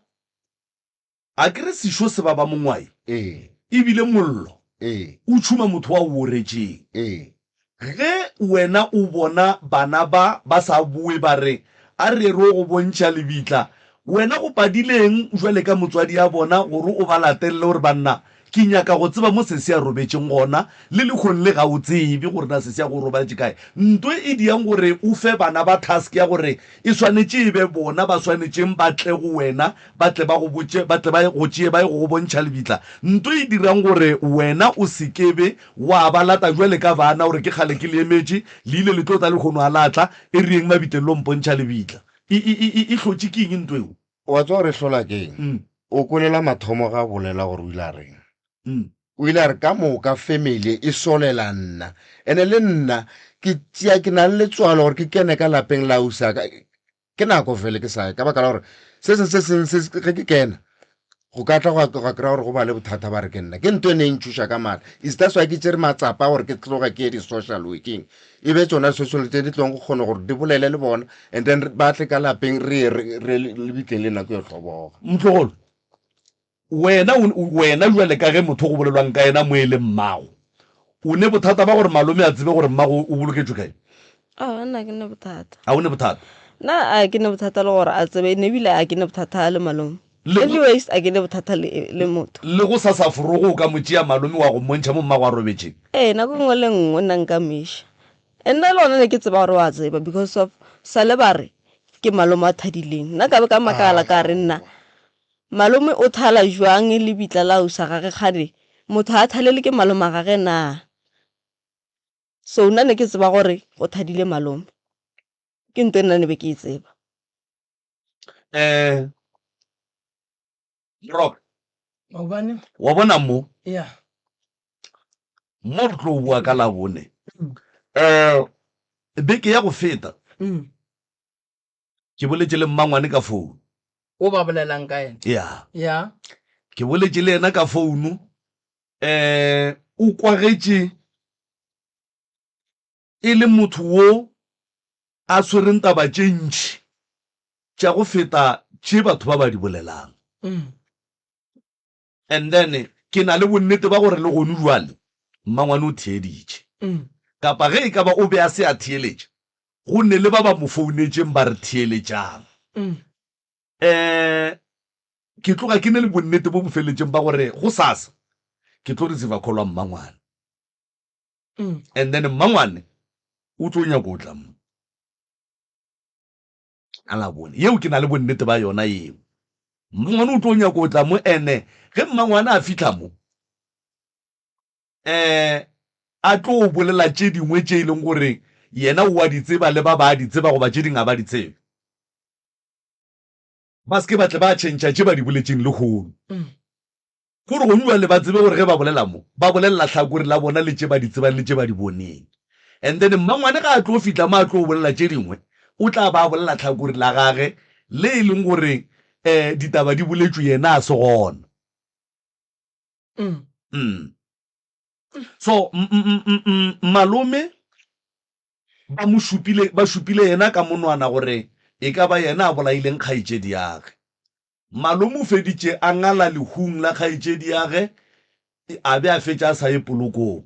A ke re sešo se baba mongwai? Ee. E bile mollo Ee. o tšhuma motho wa o oretšeng. Ee. Ge wena o bona bana ba ba sa boe ba re, A re ye re yo go bontšha lebitla, wena go padileng jwale ka motswadi ya bona gore o ba latelele o re, Banna, Ke nyaka go tseba mo sesi a robetšeng gona, le lehono le ga o tsebe gore na sesi ya go o robaletše kae. Nto e diang gore o fe bana ba task ya gore e swanetše e be bona ba swanetšeng ba tle go wena, ba tle ba go botše, ba tle ba go tšee ba ye go go bontšha lebitla. Nto e dirang gore wena o se ke be wa ba lata bjale ka bana o re ke kgale ke le emetše, le ile le tlo tla lehono a la tla, e re yeng mabitleng lo mpontšha lebitla. E, e, e, e, e hlotše ke eng nto eo? Wa tseba gore e hlola ke eng? O kwele la mathomo ga a bolela gore o ile a reng? O ile a re ka moka family e solela nna. Ene le nna ke tšea ke na le letswalo gore ke kene ka lapeng la ausi ka. Ke nako fele ke sa ye ka baka la gore se seng se seng se ge ke kena go ka tla gwa kry-a gore go ba le bothata ba re ke nna. Ke ntho e ne e ntšhoša ka maatla. Is that's why ke tšere matsapa gore ke tloge ke ye di-social working. E be tšona di-social tse di tlong go kgona gore di bolele le bona and then ba tle ka lapeng re ye re lebitleng le nako yo hloboga. Motlogolo, wena wena jwale ka ge motho go bolelwang ka yena mo e le mmago, o ne bothata ba gore malome a tsebe gore mmago o boloketšwe kae? Aowa, nna ke ne bothata. A o ne bothata? Nna a ke ne bothata le gore a tsebe, ne ebile a ke ne bothata le malome. Anyways, a ke ne bothata le, le motho. Le go sa sa forogo o ka mo tšea malome wa go mmontšha mo mmago a robetšeng? Ee, nako nngwe le nngwe nna nka mo iša. And nna le gona ne ke tseba gore wa tseba because of sale ba re ke malome a thadileng. Nna ka be ka makala ka re nna malome o thala jwang lebitla la ausa gage kgane motho a thalele ke malome a gage na? So nna ne ke tseba gore go thadile malome. Ke nto e nna ne be ke e tseba. Eh Rock. Maobane. Wa bona mo? Yeah. Mo re tlo bua ka Labone. Eh beke ya go feta. Mm. Ke boletše le mmangwane ka founu. O ba bolelang ka yena? Yeah. Yeah. Ke boletše le yena ka founu. Eh o kwagetše e le motho wo a swereng taba tše ntši tša go feta tše batho ba ba di bolelang. And then ke na le bonnete ba gore le gonu jwale mmangwane o theeditše. Kapa ge e ka ba o be a se a theeletša, go ne le ba ba mo founetšeng ba re theeletšang. Um ke tloga ke ne le bonnete bo bo feletšeng ba gore gosasa ke tlo receiver call wa mmangwane. And then mmangwane o tlo nyaka go tla mo ka Labone. Yeo ke na le bonnete ba yona yeo. Mmangwane o tlo nyaka go tla mo ene ge mmangwane a fihla mo um a tlo bolela tše dingwe tše e leng gore yena o a di tseba le ba ba di tseba goba tše dingwe ga ba di tsebe. Ba se ke ba tle ba tšhentšha tše ba di boletšeng lehono. Gore gonu bjale ba tsebe gore ge ba bolela mo, ba bolelela hlakore la bona le tše ba di tsebang le tše ba di boneng. And then mmangwane ga a tlo fihla mo a tlo bolela tše dingwe, o tla ba a bolela hlakore la gage le e leng gore um ditaba di boletšwe yena a se gona. Mm. So malome ba mo šupile, ba šupile yena ka monwana gore e ka ba yena a bolaileng kgaetšediage. Malome o feditše a ngala lehung la kgaetšediage a be a fetša a sa ye polokong.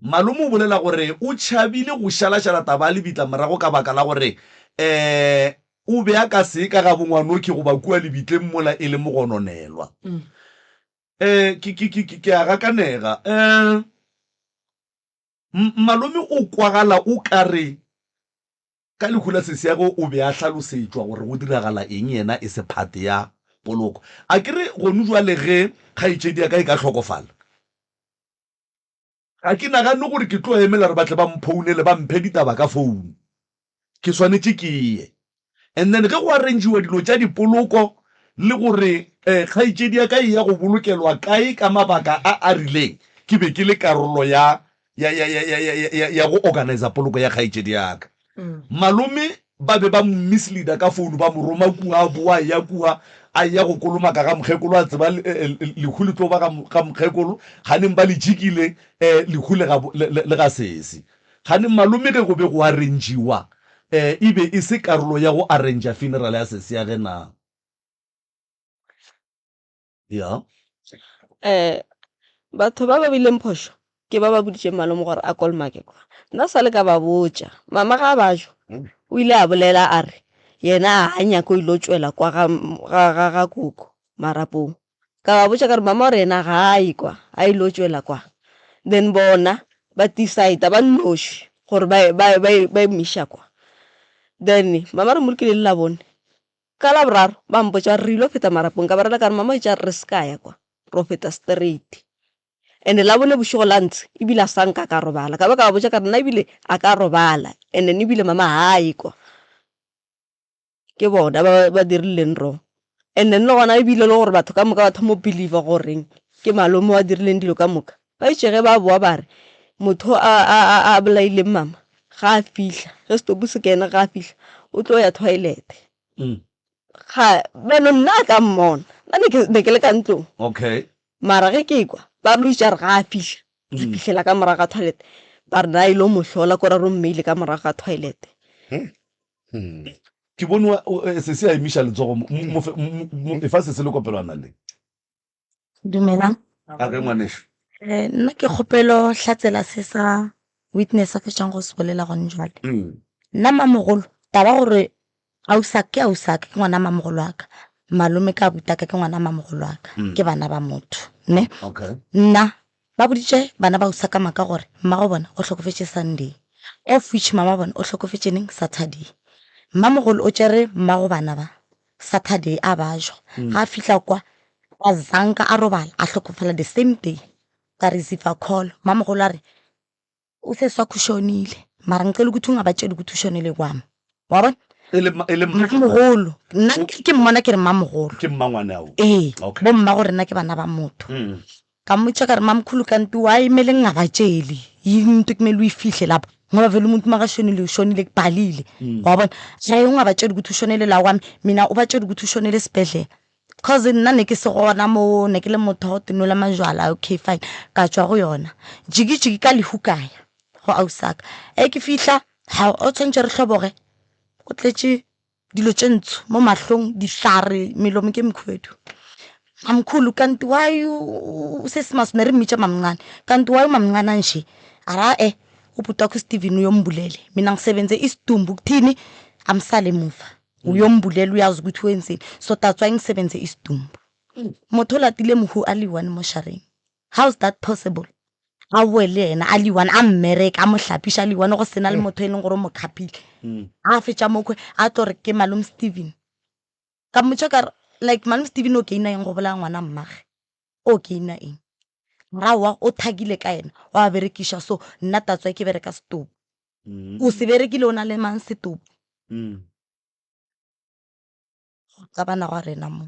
Malome o bolela gore o tšhabile go šalašala taba ya lebitla morago ka baka la gore um o be a ka se ye ka ga bongwanokhi goba kua lebitleng mola e le mogononelwa. Um ke, ke, ke, ke a gakanega. Um malome o kwagala o ka re Ka lehu la sesiagwe o be a hlalosetšwa gore go diragala eng yena e se phate ya poloko. A ke re gonu jwale ge kgaetšedi ya ka e ka hlokofala, ga ke nagane gore ke tlo emela gore ba tle ba mphounele ba mphe ditaba ka founu. Ke swanetše ke ye. And then ge go arrangiwa dilo tša dipoloko le gore kgaetšedi ya ka e ya go bolokelwa kae ka mabaka a a rileng, ke be ke le karolo ya ya, ya, ya, ya, ya, ya, ya go organiza poloko ya kgaetšedi ya ka. Malome ba be ba mo misleada ka founu, ba mo roma kua, a boa a eya kua, a eya go kolomaka ga mokgekolo, a tseba lehu le tlo ba ga mokgekolo, kganeng ba le jikile lehu le ga, le, le, le ga sesi. Kganeng malome ge go be go arrangeiwa, e be e se karolo ya go arrangea funeral ya sesi ya ge na? Ya. Eh, batho ba ba bileng phošo ke ba ba boditšeng malome gore a kolomake kwa. Nna sa le ka ba botša. Mama ga a bajwa, o ile a bolela a re yena ga a nyake o ile o tšwela kwa ga, ga, ga, ga koko marapong. Ka ba botša ka re mama o re yena ga a ye kwa, a ilo tšwela kwa. Then bona ba decide ba nnoši gore ba ba ba ba e miša kwa. Then mama re mmolokile le Labone. Ka Laboraro ba mpotša ba re re ilo feta marapong, ka ba rela ka re mama o itše a re re se ka ya kwa, ro feta straight. And Labone bošego la ntshe ebile a sa nka ka robala, ka ba ka ba botša ka re nna ebile a ka robala and then ebile mama ga a ye kwa. Ke bona ba ba dirileng wrong and then le gona ebile le gore batho ka moka ba thoma go believer goreng ke malome wa dirileng dilo ka moka. Ba itše ge ba boa ba re motho a a a a bolaileng mama ga a fihla ge setopo se kena ga a fihla o tlo ya toilet. Ga bjalo nna a ka mmona nna ne ke ne ke le ka ntlong. Okay. Mara ge ke kwa ba re o itše a re ga a fihla a fihlela ka morago ga toilet ba re na ile mo hlola ko ra re o mmeile ka morago ga toilet. Ke bone wa eh, sesi a emiša letsogo mo- mo- mo- mo- mo- efa sesi le kopelwana le. Dumelang. A re ngwanešu. Eh, nna ke kgopelo hlatsela se sa witness a fetšang go se bolela gone jwale. Nna mamogolo taba gore ausaka ke ausaka ke ngwana mamogolo wa ka malome ka abutaka ke ngwana mamogolo wa ka ke bana ba motho ne Okay. nna Ba boditše bana ba Usaka maka gore mmago bona o hlokofetše Sunday, of which mama bona o hlokofetše neng Saturday. Mmamogolo o tšere mmago bana ba Saturday a ba jwa. Ga a fihla kwa a zanka a robala a hlokofala the same day. Ka receiver call mmamogolo a re o sesi wakho ushonile mara ngicela ukuthi ungabatsheli ukuthi ushonele kwami wa bona E le ma- e le mmamogolo nna ke mmona ke re mmamogolo ke mmangwane ao ee Okay. bo mma go rena ke bana ba motho Ka mmotša ka re, Mamkhulu kanti why mele ngingabatsheli yini into ekumele uyifihle lapha ngoba vele umuntu makashonile ushonile kubhalile wa bona hayi ungabatsheli ukuthi ushonele la kwami mina ubatshela ukuthi ushonele esibhedlela cause nna ne ke se gona mo ne ke le motho wa go tinola majwala okay fine ka tšwa go yona jiki jiki ka lehu ka ya go ausaka e ke fihla ga o tshwanetse re hloboge o tletše dilo tše ntsho mo mahlong dihlare melomo ke mekhubedu mamkhulu kanti why usesimasme re mmitša mamncane kanti why umamncane anje a ra e ubhuti wakho usteven uyombulele mina ngisebenze isidumbu kuthini amsale emuva uyombulela uyazi ukuthi wenzeni so that's why ngisebenze isidumbu motho o latile mohu a le one moshareng how is that possible a boe le yena a le one a mmereka a mo hlapiša a le one go sena le motho e leng gore o mo khapile a fetša mokgwe a tlo re ke malome steven ka mmotša ka re like malome steven o keina eng go bolaya ngwana mmage o keina eng rawa o thakile ka yena wa berekiša so nna tatswa ke bereka setopo o se berekile o na le mang setopo Go qabana gwa rena mo.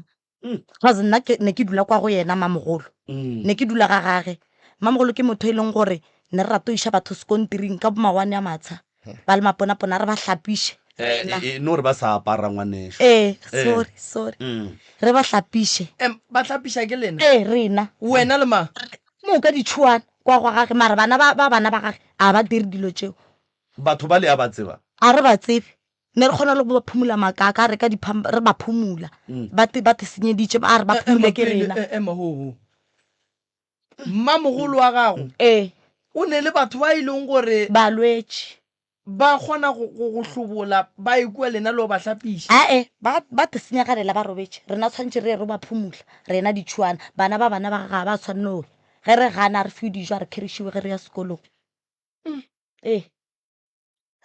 Cause nna ke ne ke dula kwa go yena mamogolo. Ne ke dula ga gage. Mamogolo ke motho e leng gore ne re rata go iša batho sekontiring ka bo mawane a matsha. Ba le maponapona re ba hlapiše. Eh, e no re ba sa apara ngwanešu. Ee, sorry, sorry. Re ba hlapiše. Em, ba hlapiša ke lena? Ee, rena. Wena le mang? Moka ditšhuana kwa gwa gage mara bana ba ba bana ba gage a ba dire dilo tšeo. Batho ba le a ba tseba? A re ba tsebe. Ne re kgona le go ba phumula makaka, a reka diphampa, re ba phumula. Ba te, ba te senyeditše, a re ba phumule ke rena. Ema ho ho. Mmamogolo wa gago Ee. o ne le batho ba e leng gore Balwetši. ba kgona go, go, go hlobola ba ye kua lena le go ba hlapiša. Ae, ba, ba te senyagalela ba robetše. Rena tshwanetše re ye re ba phumula, rena ditšhuana. Bana ba bana ba gage ga ba tshwanne go ya. Ge re gana, a re fiwe dijo, a re kherišiwe ge re ya sekolong. Ee.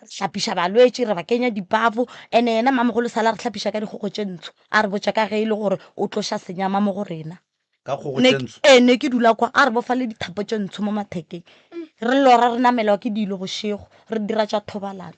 Re hlapiša balwetši, re ba kenya dipafo, and-e yena mmamogolo sala a re hlapiša ka dikgogo tše ntsho, a re botša ka ge e le gore o tloša senyama mo go rena. Ka kgogo Ne tše ke- ntsho? Ee, ne ke dula kwa, a re bofa le dithapo tše ntsho mo mathekeng. Re lora re namelwa ke dilo bošego, re dira tša thobalano.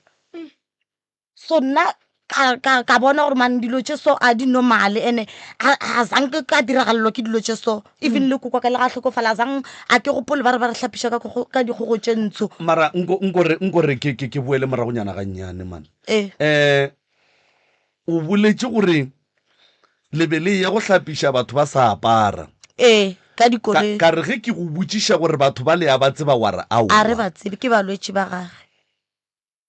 So nna ka, ka, ka bona gore man dilo tše so a di normale, and-e a, a zanke ka diragalelwa ke dilo tše so. Even le koko wa ka le ga a hlokofala a zang a ke gopole ba re ba re hlapiša ka kgogo, ka dikgogo tše ntsho. Mara nko, nko re, nko re ke, ke, ke boele moragonyana gannyane man. Ee. Eh, o boletše gore le be le eya go hlapiša batho ba sa apara. Ee, ka Ka, dikoloi. ka re ge ke go botšiša gore batho ba le a ba tseba wa re A re aowa. ba tsebe, ke balwetši ba gage.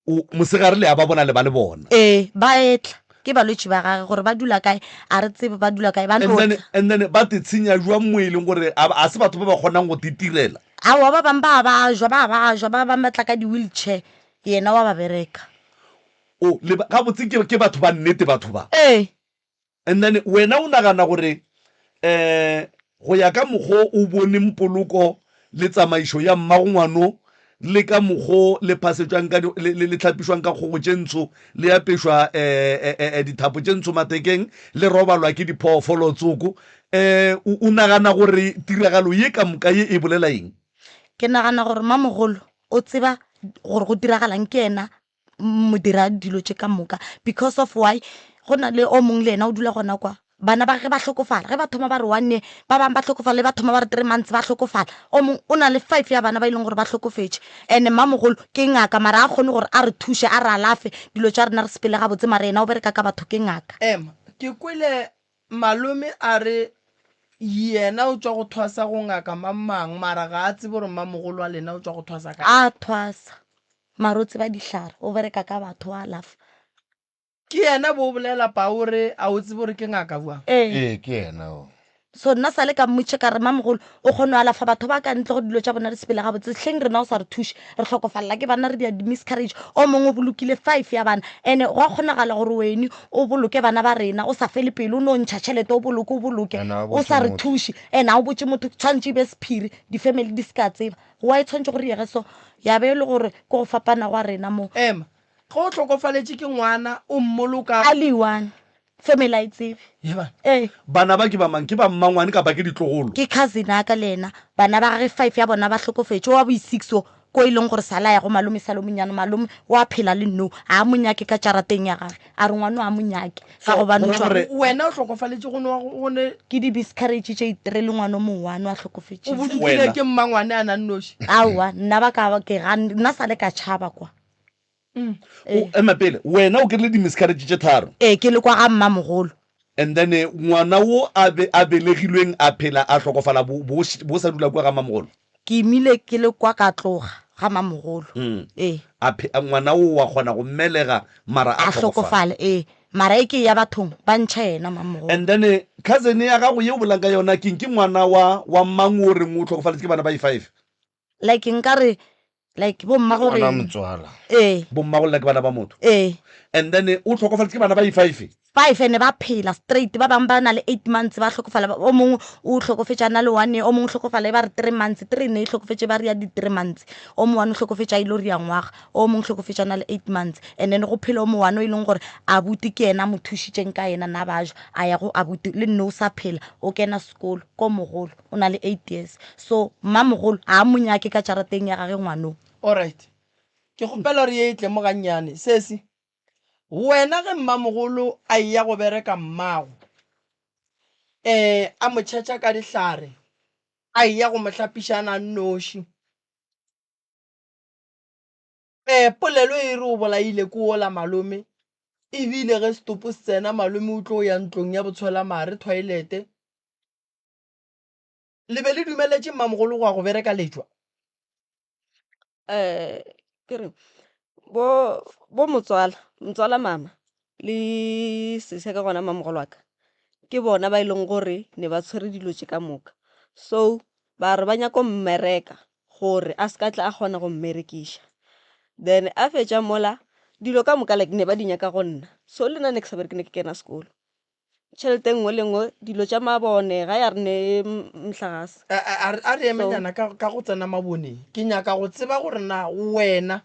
O, mosegare le a ba bona le ba le bona. Ee, ba etla. Ke balwetši ba gage, gore ba dula kae, a re tsebe ba dula kae, ba And no then, tla. and then ba te tshenya jwang mo e leng gore a, a se batho ba ba kgonang go te tirela? Aowa, ba bang ba a bajwa, ba a bajwa, ba bang ba tla ka di-wheelchair, yena wa ba bereka. O, le ba, gabotse ke, ke batho ba nnete batho ba. Ee. And then wena o nagana gore, um. Go ya ka mokgo o boneng poloko le tsamaišo ya mmagongwano le ka mokgo le phasetšwang ka le, le, le hlapišwang ka kgogo tše ntsho, le apešwa eh, eh, eh, dithapo tše ntsho mathekeng, le robalwa ke diphoofolo tsoko, eh, o, o nagana gore tiragalo ye ka moka ye e bolela eng? Ke nagana gore mamogolo o tseba gore go diragalang ke yena modira dilo tše ka moka because of why go na le o mongwe le yena o dula gona kwa bana ba ge ba hlokofala ge ba thoma ba re one year ba bangwe ba hlokofala le ba thoma ba re three months ba hlokofala o mongwe o na le five ya bana ba e leng gore ba hlokofetše and mmamogolo ke ngaka mara a kgone gore a re thuše a re alafe dilo tša rena re sepele gabotse mara yena o bereka ka batho ke ngaka. Ema, ke kwele malome a re yena o tšwa go thwasa go ngaka mang mang mara ga a tsebe gore mmamogolo wa lena o tšwa go thwasa kae. A thwasa mara o tseba dihlare o bereka ka batho o alafa. Ke yena bo bolela pa o re a o tsebe gore ke ngaka bjang? Ee. Ee, ke yena o. So nna sale ka mmotšiša ka re, Mamogolo, o kgona go alafa batho ba ka ntle gore dilo tša bona di sepele gabotse, hleng rena o sa re thuše? Re hlokofalela ke bana, re dia di-miscarriage. O mongwe o bolokile five ya bana. And-e gwa kgonagala gore wene o boloke bana ba rena o sa fele pelo, o no ntšha tšhelete o boloke, o boloke, And a o sa botše re motho. thuše. And a o botše motho, tshwanetše e be sephiri, di-family di se ka tseba. Why tshwanetše go re yege so? Ya be e le gore ke go fapana gwa rena mo. Ema, Ge o hlokofaletše ke ngwana, o mmoloka. A le one, family a e tsebe. Yeba. Ee. Bana ba ke ba mang? Ke ba mmangwane kapa ke ditlogolo? Ke cousin ya ka le yena. Bana ba gage five ya bona ba hlokofetše. O wa bo six o, ko e leng gore sala a ya go malome sa le monnyane. Malome o a phela le nou. Ga a mo nyake ka jarateng ya gage. A re ngwana o a mo nyake. Ka gobane go o ra tšwa. gore Wena o hlokofaletše go no, go ne. Ke di miscarriage tše three le ngwana o mo one o a hlokofetšego. O bolokile Wena. ke mmangwane a na nnoši? Aowa, nna ba ka ke gane, nna sale ka tšhaba kwa. O ema pele, wena o kry-ile di-miscarriage tše tharo. Ee, ke le kwa ga mmamogolo. And then ngwana wo a be a belegilweng a phela a hlokofala bo, bo, bo sa dula kua ga mmamogolo? Ke imile ke le kwa ka tloga ga mmamogolo. Ee. A phe, ngwana wo wa kgona go mmelega mara a A hlokofala. hlokofala, ee. Mara e ke ya bathong ba ntšha yena mmamogolo. And then cousin ya gago ye o bolang ka yona keng? Ke ngwana wa, wa mang o reng o hlokofaletše ke bana ba i-five? Like nkare like bo mma gore Ngwana motswala. Ee. Bo mma go lla ke bana ba motho. Ee. And then o hlokofaditse ke bana ba i-five? Five and ba phela straight, ba bangwe ba na le eight months ba hlokofala, o mongwe o hlokofetše a na le one year, o mongwe o hlokofala e ba re three months, three ne e hlokofetše ba re ya di-three months, o mongwe one o hlokofetše a ile ria ngwaga, o mongwe o hlokofetše a na le eight months, and then go phela o mongwe one o e leng gore abuti ke yena a mo thušitšeng ka yena na ba jwa, a ya go abuti le nne o sa phela, o kena sekolo ko mogolo. O na le eight years so mmamogolo ga a mo nyake ka jarateng ya gage ngwano. Alright. Ke kgopela gore ye e tle mo gannyane. Sesi, wena ge mmamogolo a eya go bereka mmago, eh, a mo tšhetša ka dihlare, a eya go mo hlapišana a nnoši, eh, polelo e re o bolaile ke wola malome, ebile ge setopo se tsena malome o tlo ya ntlong ya botshwelamare, toilet-e, Le be le dumeletše mmamogolo go ya go bereka letšwa? Um ke re bo bo motswala motswala mama le sesi ya ka gona mamogolo wa ka ke bona ba e leng gore ne ba tshwere dilo tše ka moka. So ba re ba nyaka go mmereka gore a se ka tla a kgona go mmerekiša. Then a fetša mola dilo ka moka like ne ba di nyaka go nna. So le nna ne ke sa bereke ne ke kena sekolo. Tšhelete nngwe le nngwe, dilo tša mabone, ga ya re ne mohlagase. A, a, a, a re emenyana ka, ka go tsena maboneng. Ke nyaka go tseba gore na wena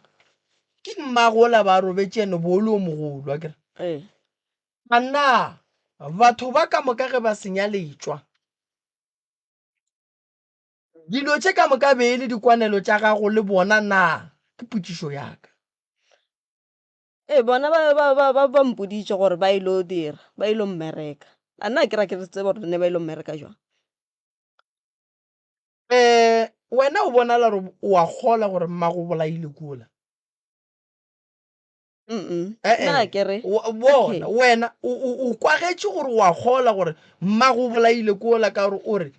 ke mmago ola ba robetše ene bo o le o mogolo, akere? Ee. A na batho ba ka moka ge ba senya letšwa, dilo tše ka moka be e le dikwanelo tša gago le bona na? Ke potšišo ya ka. Ee, bona ba, ba, ba, ba, ba mpoditše gore ba ilo dira, ba ilo mmereka. A nna ke ra ke re tsebe gore ne ba ilo mmereka jwang. Um wena o bonala gore o a kgola gore mmago o bolaile kula. Mm-mm. Eh, Nna eh. ke re, Wa- bona okay. wena o, o, o kwagetše gore o a kgola gore mmago o bolaile kula ka gore o re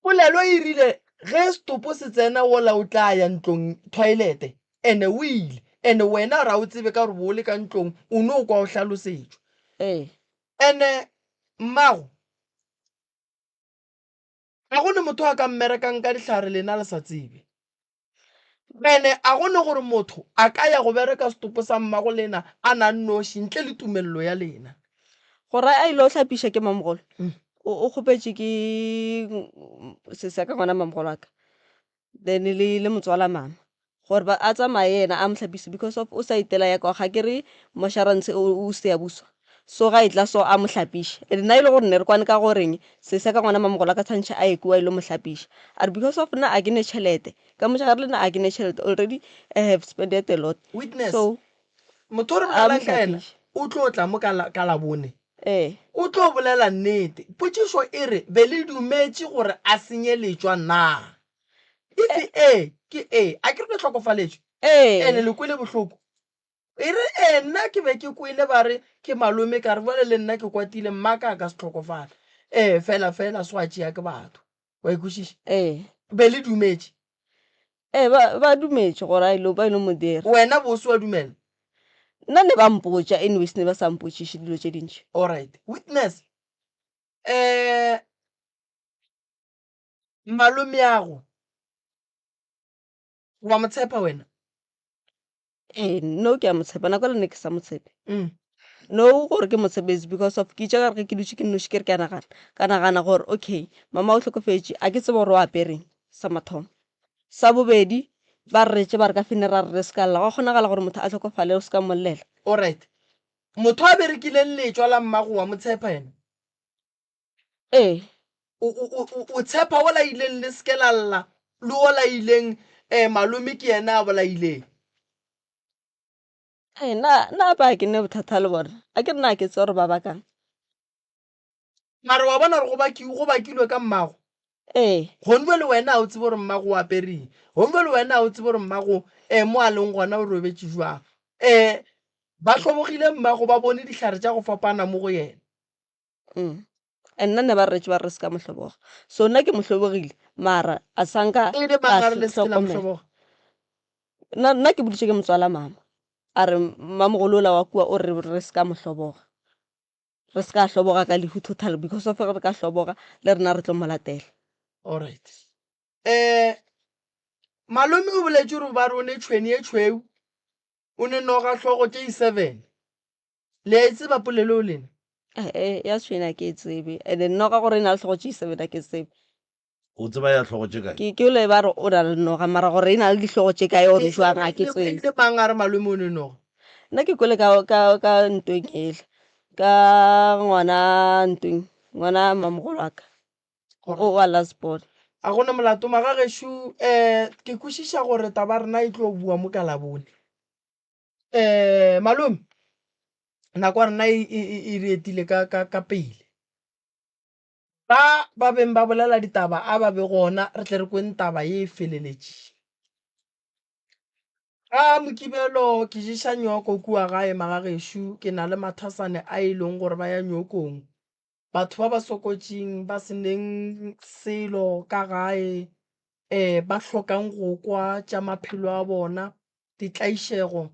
Polelo e rile ge setopo se tsena wola o tla ya ntlong toilet-e ene o ile ene wena gore a o tsebe ka gore bo o le ka ntlong o no kwa o hlalosetšwa. Ee. Ene mmago ga go ne motho a ka mmerekang ka dihlare lena le sa tsebe. Ene a go ne gore motho a ka ya go bereka setopo sa mmago lena a na nnoši ntle le tumelelo ya lena. Gore a ile o hlapiša ke mamogolo. O kgopetše ke sesi ya ka ngwana mamogolo wa ka then le le motswala mama gore ba a tsamaye yena a mo hlapise because of o sa itela ya kwa ga ke re mošarantse o Siyabuswa so ga e tla so a mo hlapiše and nna e le gore ne re kwane ka goreng sesi ya ka ngwana mamogolo wa ka tshwantšhe a ye kua e lo mo hlapiša a re because of nna a ke ne tšhelete ka mmotša ka re le nna a ke ne tšhelete already I have spended a lot Witness, so motho o re a mo bolelang ka yena hlapiše o tlo tla mo ka Labone ee. O tlo bolela nnete. Potšišo e re, Be le dumetše gore a senyeletšwa na? If ee, ke ee. A ke re le hlokofaletšwe? Ee. Ene le kwele bohloko? E re, Ee, nna ke be ke kwele ba re ke malome, ka re bjale le nna ke kwatile, mmaka a ka se hlokofale. Ee, fela fela so a tšea ke batho. Wa e kwešiša? Ee. Be le dumetše? Ee, ba, ba dumetše gore a ilo, ba ilo mo dira. Wena bose wa dumela? Nna ne ba mpotša, anyways ne ba sa mpotšiše dilo tše dintši. Alright. Witness, eh, malomeago wa mo tshepa wena? Ee, no ke a mo tshepa, nako le ne ke sa mo tshepe. Mm. No gore ke mo tshepe is because of ke itše ka re ge ke dutše ke nnoši ke re ke a nagana, ka nagana gore okay mama o hlokofetše a ke tsebe gore o apereng sa mathomo. Sa bobedi ba re retše ba re ka funeral re se ka lla, gwa kgonagala gore motho a hlokofale o se ka mo llela. Alright. Motho a berekileng letšwa la mmago wa mo tshepa yena? Ee. O, o, o, o, o tshepa o laileng le se ke la lla le o laileng um malome ke yena a bolaileng? Ee, nna, nna ba ke ne bothata le bona. A ke re nna ke tsebe gore ba bakang. Mara wa bona gore go baki, go bakilwe ka mmago? Ee. Gongwe le wena ga o tsebe gore mmago o apereng. Gongwe le wena ga o tsebe gore mmago um mo a leng gona o robetše jwang. Um ba hlobogile mmago ba bone dihlare tša go fapana mo go yena. Mm. And nna ne ba re retše ba re re se ka mo hloboga. So nna ke mo hlobogile mara a sa nka E le ka mang a re le se ke la mo hlokomela. hloboga? Nna nna ke boditše ke motswala mama. A re mmamogolo ola wa kua o re re se ka mo hloboga. Re se ka hloboga ka lehu total because of ge re ka hloboga le rena re tlo mo latela. Alright. Eh malome o boletše gore ba re o ne tšhwene ye tšhweu, o ne noga hlogo tše i-seven. Le a e tseba polelo eo lena? Eh, ya tšhwene a ke e tsebe. And then noga gore e na le hlogo tše i-seven a ke tsebe. O tseba ya hlogo tše kae? Ke ke ole ba re o na le noga mara gore e na le dihlogo tše kae or jwang a ke tsebe. Le mang a re malome o ne noga? Nna ke kwele ka ka ka ntweng ela. Ka ngwana ntweng, ngwana mamogolo wa ka. O wa last born. A gona molato magagešo eh ke kwešiša gore taba rena e tlo bua mo ka Labone. Eh malome nako ya rena e, e, e, e re etile ka, ka, ka pele. Ba ba beng ba bolela ditaba a ba be gona re tle re kweng taba ye e feleletšeng. Ka Mokibelo ke ješa nyoko kua gae magagešo ke na le mathasane a e leng gore ba ya nyokong. Batho ba ba sokotšing ba se neng selo ka gae um ba hlokang go kwa tša maphelo a bona, ditlaišego um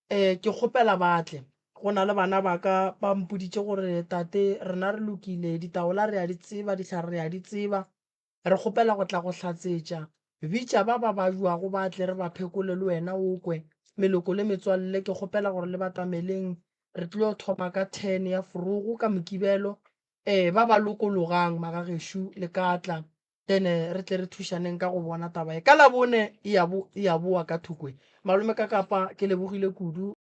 ke kgopela ba tle. Go na le bana ba ka ba mpoditše gore tate rena re lokile, ditaola re a di tseba, dihlare re a di tseba, re kgopela go tla go hlatsetša. Bitša ba ba babjago ba tle re ba phekole le wena o kwe. Meloko le metswalle ke kgopela gore le batameleng. Re tlilo thoma ka ten ya forogo ka Mokibelo. Um ba ba lokologang magagešo le ka tla then re tle re thušaneng ka go bona taba ye. Ka Labone e ya bo, e ya boa ka thoko ye. Malome ka Kapa ke lebogile kudu.